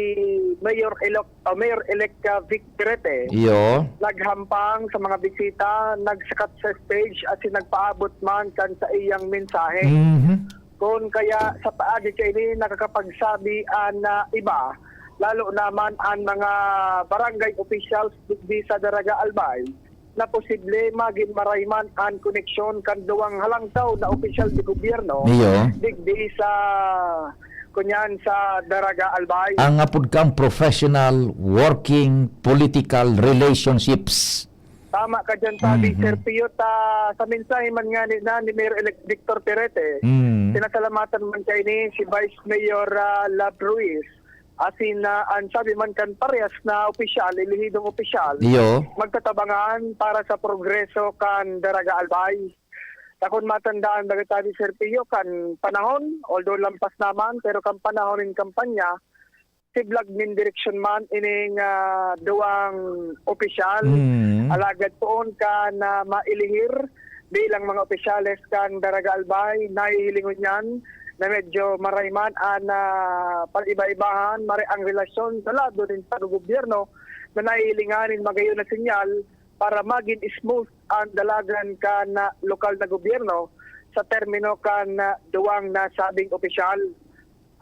Mayor-elect, ah, Mayor-elect, ah, Vic Terete. Iyo. Naghampang sa mga bisita, nagsakat sa stage asin nagpaabot man kan saiyang mensahe. Mhm. Kun kaya sa paagi kaini nakakapagsabi an, ah, iba, lalo na man an mga barangay officials digdi sa Daraga Albay, na posible magin maray man an koneksyon kan duwang halangkaw na opisyal de gobyerno Iyo. digdi sa kunyan sa Daraga Albay. Ang apod kang professional working political relationships. Tama ka dyan, sabi, Mhm. Sir Pio, ta, sa mensahe man nga ni, na ni Mayor-elect Victor Perete, Mm. sinasalamatan man kaini si Vice Mayor, ah, Love Ruiz. Asin, ah, ang sabi man kan parehas na opisyal, elehidong opisyal, Iyo. magtatabangan para sa progreso kan Daraga Albay. Takon matandaan baga tabi, Sir Pio, kan panahon, although lampas naman, pero kan panahon nin kampanya, siblag nin direksyon man ining, ah, duwang opisyal. Mm. Alagad poon kan, ah, mailihir bilang mga opisyales kan Daraga Albay, nahihiling ngunyan na medyo maray man an, ah, pag-iba-ibahan, maray ang relasyon sa lado nin paggogobyerno na nahihilingan nin magayon na senyal para magin smooth an dalagan kan, ah, lokal na gobyerno sa termino kan, ah, duwang nasabing opisyal.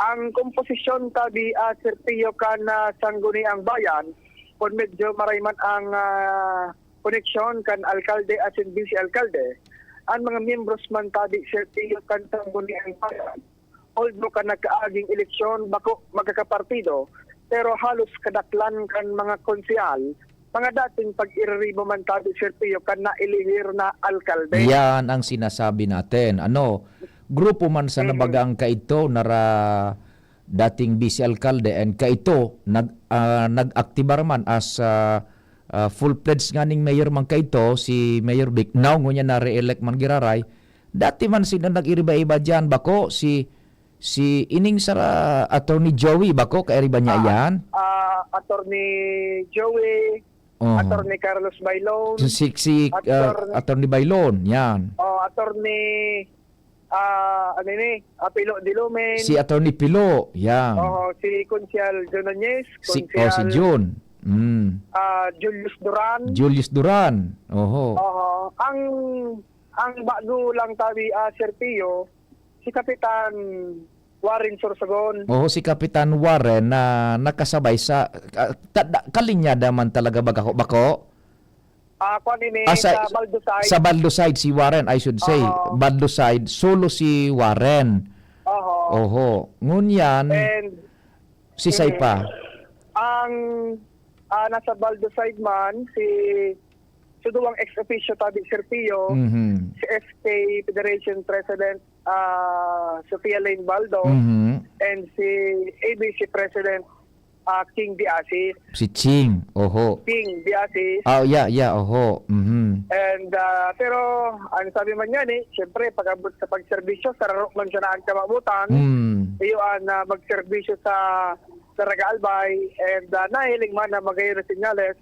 Ang komposisyon tabi, ah, Sir Pio, kan, ah, Sangguniang Bayan, kun medyo maray man ang, ah, koneksyon kan alkalde asin bise-alkalde, an mga miyembros man tabi, Sir Pio, kan Sangguniang Bayan, although kan nagkaaging eleksyon, bako magkakapartido, pero halos kadaklan kan mga konsehal, mga dating pag-iriribo man tabi, Sir Pio, kan nailihir na alkalde. Yan ang sinasabi natin. Ano, grupo man sana Mm. baga ang kaidto na ra-, dating bise-alkalde and kaidto nag-, ah, nag-aktibar man as, ah, ah, full-fledged nganing mayor man kaidto, si Mayor Vic. Now, ngunyan na-re-elect man giraray. Dati man sila nag-iriba-iba diyan, bako si, si ining sara Attorney Joey, bako, kairiba niya Ah, iyan? ah, Attorney Joey, Oho. Attorney Carlos Bailon, Si, si, si, ah, Attorney Attorney Bailon, yan. Oh, Attorney, ah, ano ini? Ah, Pilo Dilumen. Si Attorney Pilo, yan. Oho, si Konsehal Jun Nunez, Si, oh, si Konsehal, Jun. Mm. ah, Julius Duran. Julius Duran. Oho. Oho. Ang, ang bago lang tabi, ah, Sir Pio, si Kapitan Warren Sorsogon. Oho, si Kapitan Warren na nakasabay sa, ah, ta-, da-, kalinyada man talaga baga ho, bako? Ah, kwan ini, Ah, sa, sa Baldoside. sa Baldoside si Warren, I should say. Oo. Baldoside, solo si Warren. Oho. Oho. Ngunyan, And, si Saipa. mm, ang, ah, nasa Baldoside man, si, sa duwang ex officio tabi, Sir Pio, Mhm. si S K Federation President, ah, Sofia Lane Baldo, Mhm. and si A B C President, ah, King Diasis. Si Ching, oho. King Diasis. Ah, yeah, yeah, oho. Mhm. And, ah, pero, ang sabi man niya ni, siyempre, pag-abot sa pagserbisyo, sararo man siya na ang kamabutan. Mm. Iyo ang, ah, magserbisyo sa Daraga Albay, and, ah, nahiling man na magayon na senyales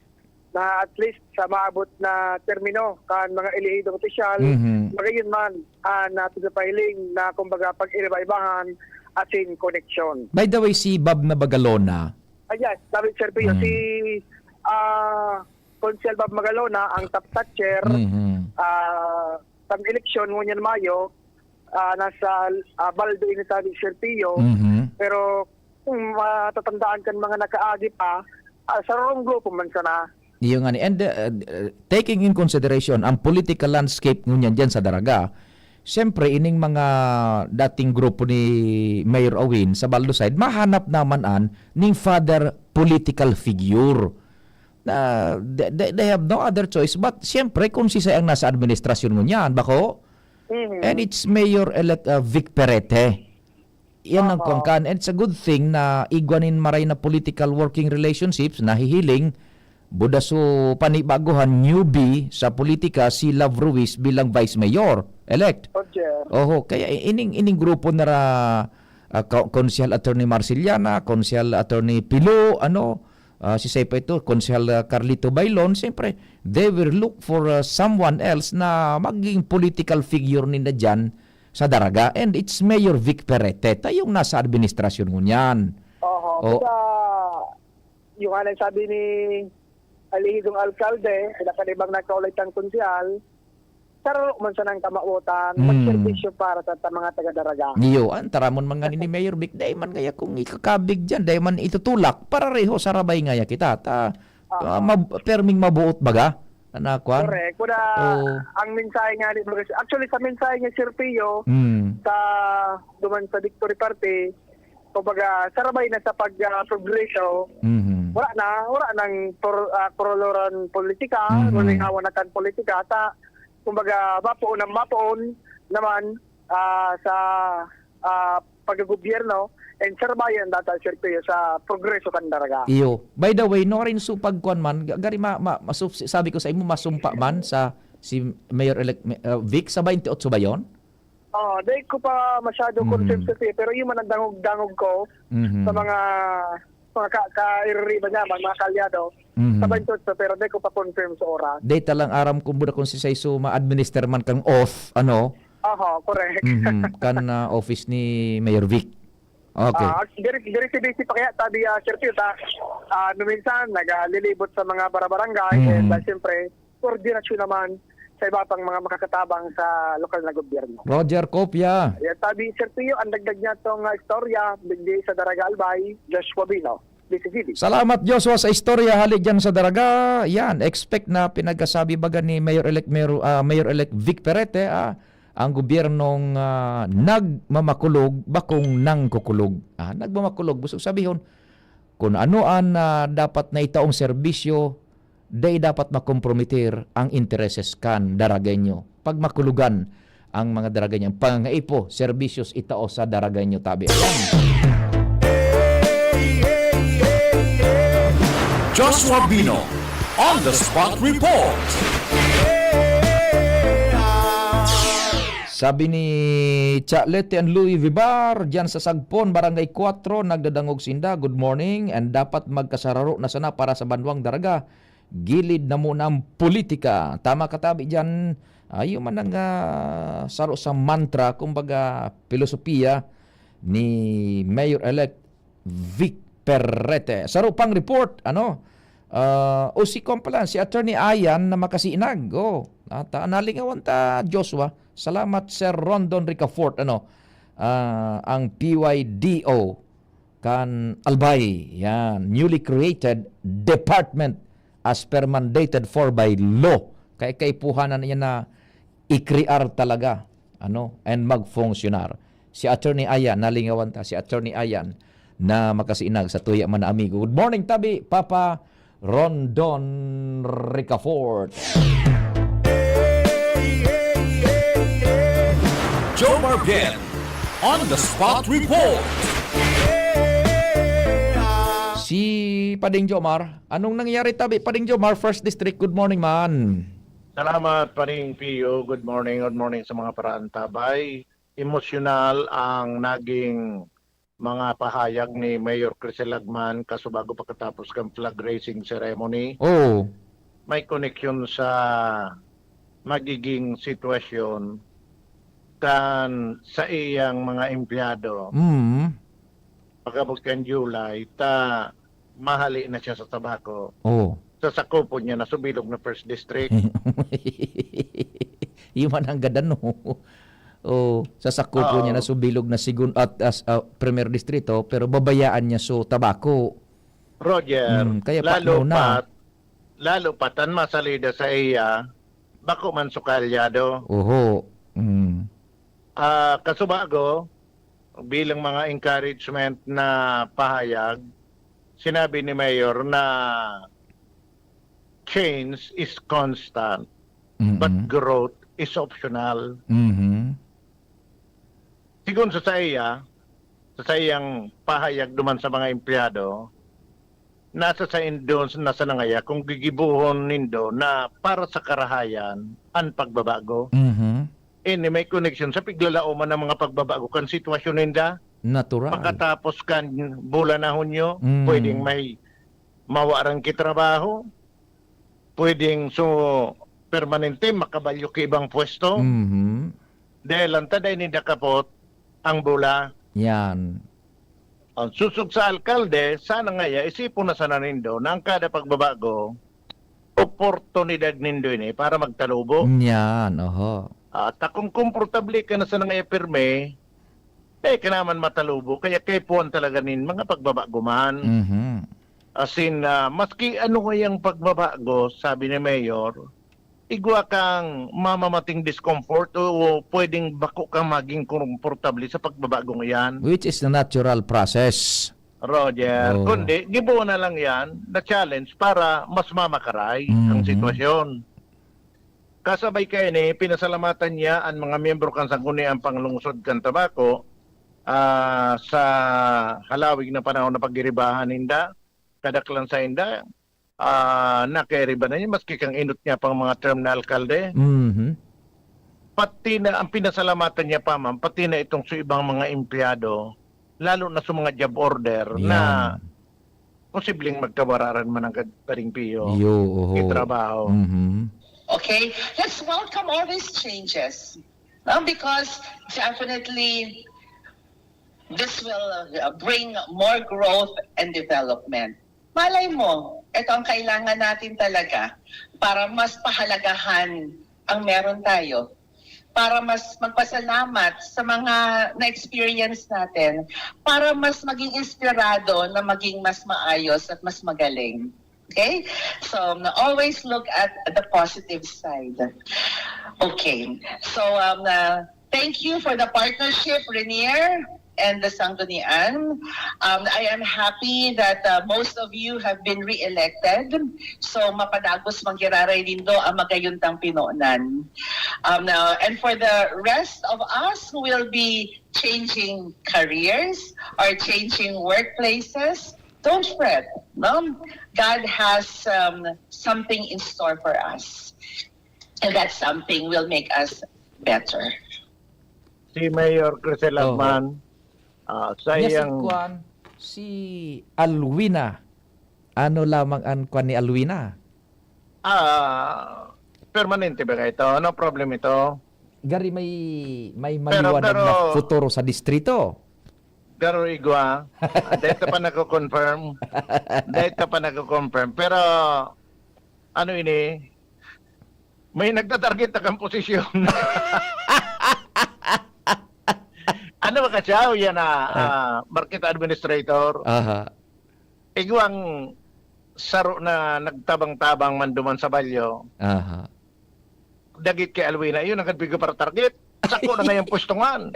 na at least sa maabot na termino kan mga elehidong opisyal, Mhm. magayon man ang, ah, pagpapahiling na, kumbaga, pag-iriba-ibahan asin koneksyon. By the way, si Bob Nabagalona. Ah, yes, sabi, Sir Pio, Mm. si, ah, Konsehal Bob Magalona, ang top toucher, Mhm. ah, sa eleksyon ngunyan Mayo, ah, nasa, ah, Baldo ini, sabi, Sir Pio. Mhm. Pero kung matatandaan kan mga nakaagi pa, ah, sarong grupo man sana. Iyo nga ni. And, uh, uh, taking in consideration ang political landscape ngunyan diyan sa Daraga, siyempre, ining mga dating grupo ni Mayor Owin sa Baldoside, mahanap naman an ning further political figure. Na, they, they, they have no other choice. But, siyempre, kung siisay ang nasa administrasyon ngunyan, bako? Mhm. And it's Mayor-elect, uh, Vic Perete. Yan ang Oo. kuwan kan. And it's a good thing na igwa nin maray na political working relationships, nahihiling, buda so panibaguhan, newbie sa politika, si Love Ruiz bilang Vice Mayor-elect. Roger. Oho, kaya i-, ining, ining grupo na ra, ah, Ko-, Konsehal Attorney Marceliana, Konsehal Attorney Pilo, ano, ah, si Saipa ito, Konsehal, ah, Carlito Bailon, siyempre, they will look for, ah, someone else na maging political figure ninda dyan sa Daraga. And it's Mayor Vic Perete, ta yung nasa administrasyon ngunyan. Oho, O- kaya yung nga nang sabi ni Alehidong Alkalde, sila kan ibang nagkaulay tang konsehal, sararo man sanang kamawotan, Hmm. magserbisyo para sa, sa mga taga-Daraga. Iyo, an taramon man nga ni Mayor Vic, dai man kaya kung ikakabig dyan, dai man itutulak, parareho sarabay ngaya kita. Ta, Oo. ah, mab-, perming mabuot baga? Ana, kwan? Correct. Kuna, Oo. ang mensahe nga ni, actually, sa mensahe ni Sir Pio, Hmm. sa, duman sa Victory Party, kumbaga, sarabay na sa pag, ah, progreso, Mhm. wala na, wala nang por-, ah, koroloran politika, Mhm. malingawan na kan politika, ta, kumbaga, mapoon ang mapoon naman, ah, sa, ah, paggogobyerno, and sarbayan data, Sir Pio, sa progreso kan Daraga. Iyo. By the way, no, rin so pagkuan man, ga-, gari ma-, ma-, masuf-, sabi ko sa imo, masumpa man sa si Mayor-elect, ah, Vic, sa twenty-eight ba yon? Oh, dai ko pa masyado Mm. confirm sa siya, pero yun man ang dangog-dangog ko Mhm. sa mga, mga ka-, kaiririba niya, mga, mga kalyado. Mhm. Sa twenty-eight, pero dai ko pa confirm sa oras. Dai talang aram kung buda kung si Saisuma administer man kang oath, ano? Oho, correct. Mhm. Kan, ah, office ni Mayor Vic. Okay. Ah, diri, diri si B C pa kaya, sabi, ah, Sir Pius, ah, ah, no minsan, nagalilibot sa mga barabarangay, Mhm. and, ah, siyempre, koordinasyon naman sa iba pang mga makakatabang sa lokal na gobyerno. Roger Copia. Ayan, sabi, Sir Pio, ang dagdag niya tong, ah, istorya, digdi sa Daraga Albay, Joshua Bino, D C G B. Salamat, Joshua, sa istorya hali dyan sa Daraga. Yan, expect na pinagkasabi baga ni Mayor-elect Mayor, ah, Mayor-elect Vic Perete, ah, ang gobyernong, ah, nagmamakulog, bakong nangkukulog. Ah, nagmamakulog, gusto sabihon, kung ano an, ah, dapat na itaong serbisyo, dai dapat makompromitir ang intereses kan Daragenyo. Pag makulugan ang mga Daragenyo, ang pangangaipo, serbisyos itao sa Daragenyo tabi. Ayan. Joshua Bino, on the spot report. Sabi ni Chalete and Louis Vivar, diyan sa Sagpon, Barangay Cuatro, nagdadangog sinda, "Good morning," and dapat magkasararo na sana para sa banwang Daraga. Gilid na muna ang politika. Tama ka tabi diyan. Ayo man ang, ah, saro sa mantra, kumbaga, pilosopiya ni Mayor-elect Vic Perrete. Saro pang report, ano? Ah, o si Complan, si Attorney Ayan na makasinag. Oh, at, ah, nalingawan ta, Joshua. Salamat, Sir Rondon Ricafort, ano? Ah, ang P Y D O kan Albay, yan, newly created department as per mandated for by law. Kaya kaipuhanan niya na i-crear talaga, ano, and magfunksyonar. Si Attorney Ayan, nalingawan ta, si Attorney Ayan na makasinag sa tuya man na amigo. Good morning, tabi, Papa Rondon Ricafort. Jomar Bien, on the spot report. Si Pading Jomar, anong nangyari tabi? Pading Jomar, First District, good morning man. Salamat, Paring Pio. Good morning, good morning sa mga paraantabay. Emosyonal ang naging mga pahayag ni Mayor Crisel Lagman kaso bago pagkatapos kan flag raising ceremony. Oo. May koneksyon sa magiging sitwasyon kan sa iyang mga empleyado. Mm. Pag-abot kan July, ta mahali na siya sa tabako. Oo. Sa sakupon niya na subilog na First District. Iyo man ang gadan, no? Oh, sa sakupon niya Oo. na subilog na segun-, at, as, ah, Primer Distrito, pero babayaan niya so tabako. Roger, Mm, kaya pa lalo muna. pat, lalo pat an masalida sa iya, bako man sukalyado. Oho. Mm. Ah, kasubago, bilang mga encouragement na pahayag, sinabi ni Mayor na change is constant, but Mm-mm. growth is optional. Mhm. Sigon sa saiya, sa saiyang pahayag duman sa mga empleyado, nasa saindo na sana ngaya kung gigibohon nindo na para sa karahayan an pagbabago. Mhm. Ini may koneksyon sa piglalaoman ng mga pagbabago kan sitwasyon ninda. Natural. Makatapos kan bulan na Hunyo, Mm. pwedeng may mawarang kitrabaho, pwedeng so permanente makabalyo ki ibang pwesto. Mhm. Dahil lang ta dai ninda kapot ang bola. Yan. Ang susog sa alkalde, sana ngaya, isipon na sana nindo na ang kada pagbabago, oportunidad nindo ini para magtalubo. Yan, oho. At kung komportable ka na sana ngaya pirmi, eh, kailangan matalubo. Kaya kaipuhan talaga nin mga pagbabago man. Mhm. As in, ah, maski ano ngayang pagbabago, sabi ni Mayor, igwa kang mamamating discomfort o pwedeng bako ka maging komportable sa pagbabagong iyan. Which is the natural process. Roger, Oo. Kundi gibo na lang yan na challenge para mas mamakaray ang Mhm. sitwasyon. Kasabay kaini, pinasalamatan niya an mga miyembro kan Sangguniang Panglungsod kan Tabaco, ah, sa halawig na panahon na pagiribahan ninda, kadaklan sainda, ah, nakairiba na niya, maski kang inot niya pang mga term na alkalde. Mhm. Pati na, ang pinasalamatan niya pa man, pati na itong sa ibang mga empleyado, lalo na sa mga job order na Yan. posibleng magkawararan man ang gad-, paring piyo, Yo, oho. Itrabaho. Mhm. Okay, let's welcome all these changes. No? Because definitely, this will uh, bring more growth and development. Malay mo, ito ang kailangan natin talaga para mas pahalagahan ang meron tayo, para mas magpasalamat sa mga na-experience natin, para mas maging inspirado na maging mas maayos at mas magaling. Okay? So, um, always look at the positive side. Okay. So, um, uh, thank you for the partnership, Renier and the Sanggunian. Um, I am happy that uh, most of you have been re-elected. So, mapadagos man giraray nindo ang magayuntang pinonan. Um, uh, and for the rest of us who will be changing careers or changing workplaces, don't fret. No? God has um, something in store for us. And that something will make us better. Si Mayor Crisel Oho. Agman, ah, sa Niya si iyang Kwan, si Alwina. Ano lamang an kwan ni Alwina? Ah, permanente ba ito? Ano problem ito? Gari may, may Pero, maliwanag na pero futuro sa distrito. Garo igwa, ah, dahil pa nagko-confirm. Dahil pa nagko-confirm. Pero, ano ini, may nagtatarget na kang posisyon. Ano ba ka siya? O yan na, Ah. ah, market administrator. Aha. Igwang saro na nagtabang-tabang man duman sa balyo. Aha. Dagit kay Alwina, yun ang kadbigo para target. Sako na ngayang pwesto ngan.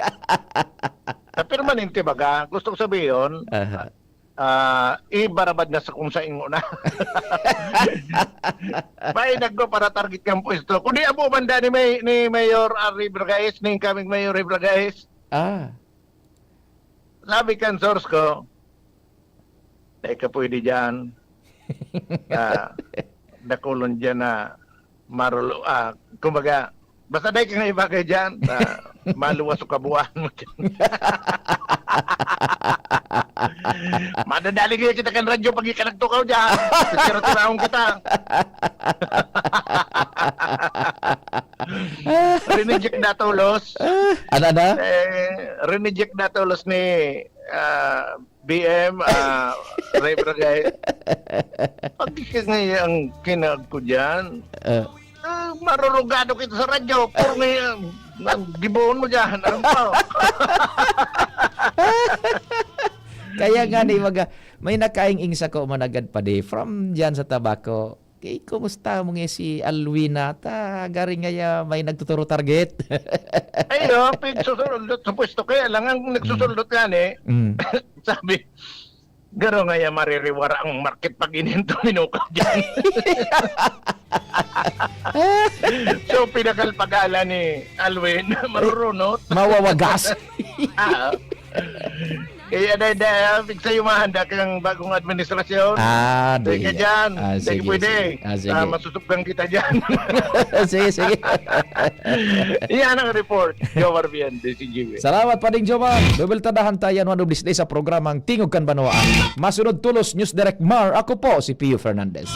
Ah, permanente baga. Gusto ko sabihin, Aha. ah, ibarabad na sa kung sa ingo na. May nagko para target kang pwesto. Kundi abo banda ni May-, ni Mayor Harry Bragais, ni incoming Mayor Harry Bragais. Ah. Sabi kan source ko, "Dai ka pwede diyan." Ah, dakulon diyan na marulo-, ah, kumbaga, basta dai ka nga ibagay diyan, ah, maluwas o kabuuan mo diyan. Madadali kaya kita kan radyo pag ika nagtukaw diyan. Titira-tirahon kita. Rineject na tolos. Ano, ano? Eh, rineject na tolos ni, ah, B M, ah, Ray Bragay. Pag ngayang kinag ko diyan, Ah. ah, marurugado kita sa radyo. Puro ngayon, ang gibohon mo diyan. Ano pa? Kaya nga ni, maga-, may nakaing-ing sako managad pa di, from diyan sa Tabaco. Kay, kumusta mo nga si Alwina? Ta, gari ngaya may nagtuturo target. Ay, oh, pigsusuldot sa pwesto. Kaya lang, ang nagsusuldot Mm. nga ni, Mm. sabi, "Garo ngaya maririwara ang market pag ininto minukaw dyan." So, pinakal pag-ala ni Alwin, marurunot. Mawawagas. Ah. Kaya, dai, dai, ah, pigsa yung mahanda kang bagong administrasyon. Ah, Sige di. dyan. Ah, Sige, sige, pwede. sige. Ah, sige. Ah, masusubgan kita dyan. Sige, sige. Iyan ang report. Jomar Vian, D C G B. Salamat, Pading Jomar. Bebeltadahan tayo, ano, ano, sa programang Tingog kan Banwaan. Masunod tulos, News Direct Mar. Ako po, si Pio Fernandez.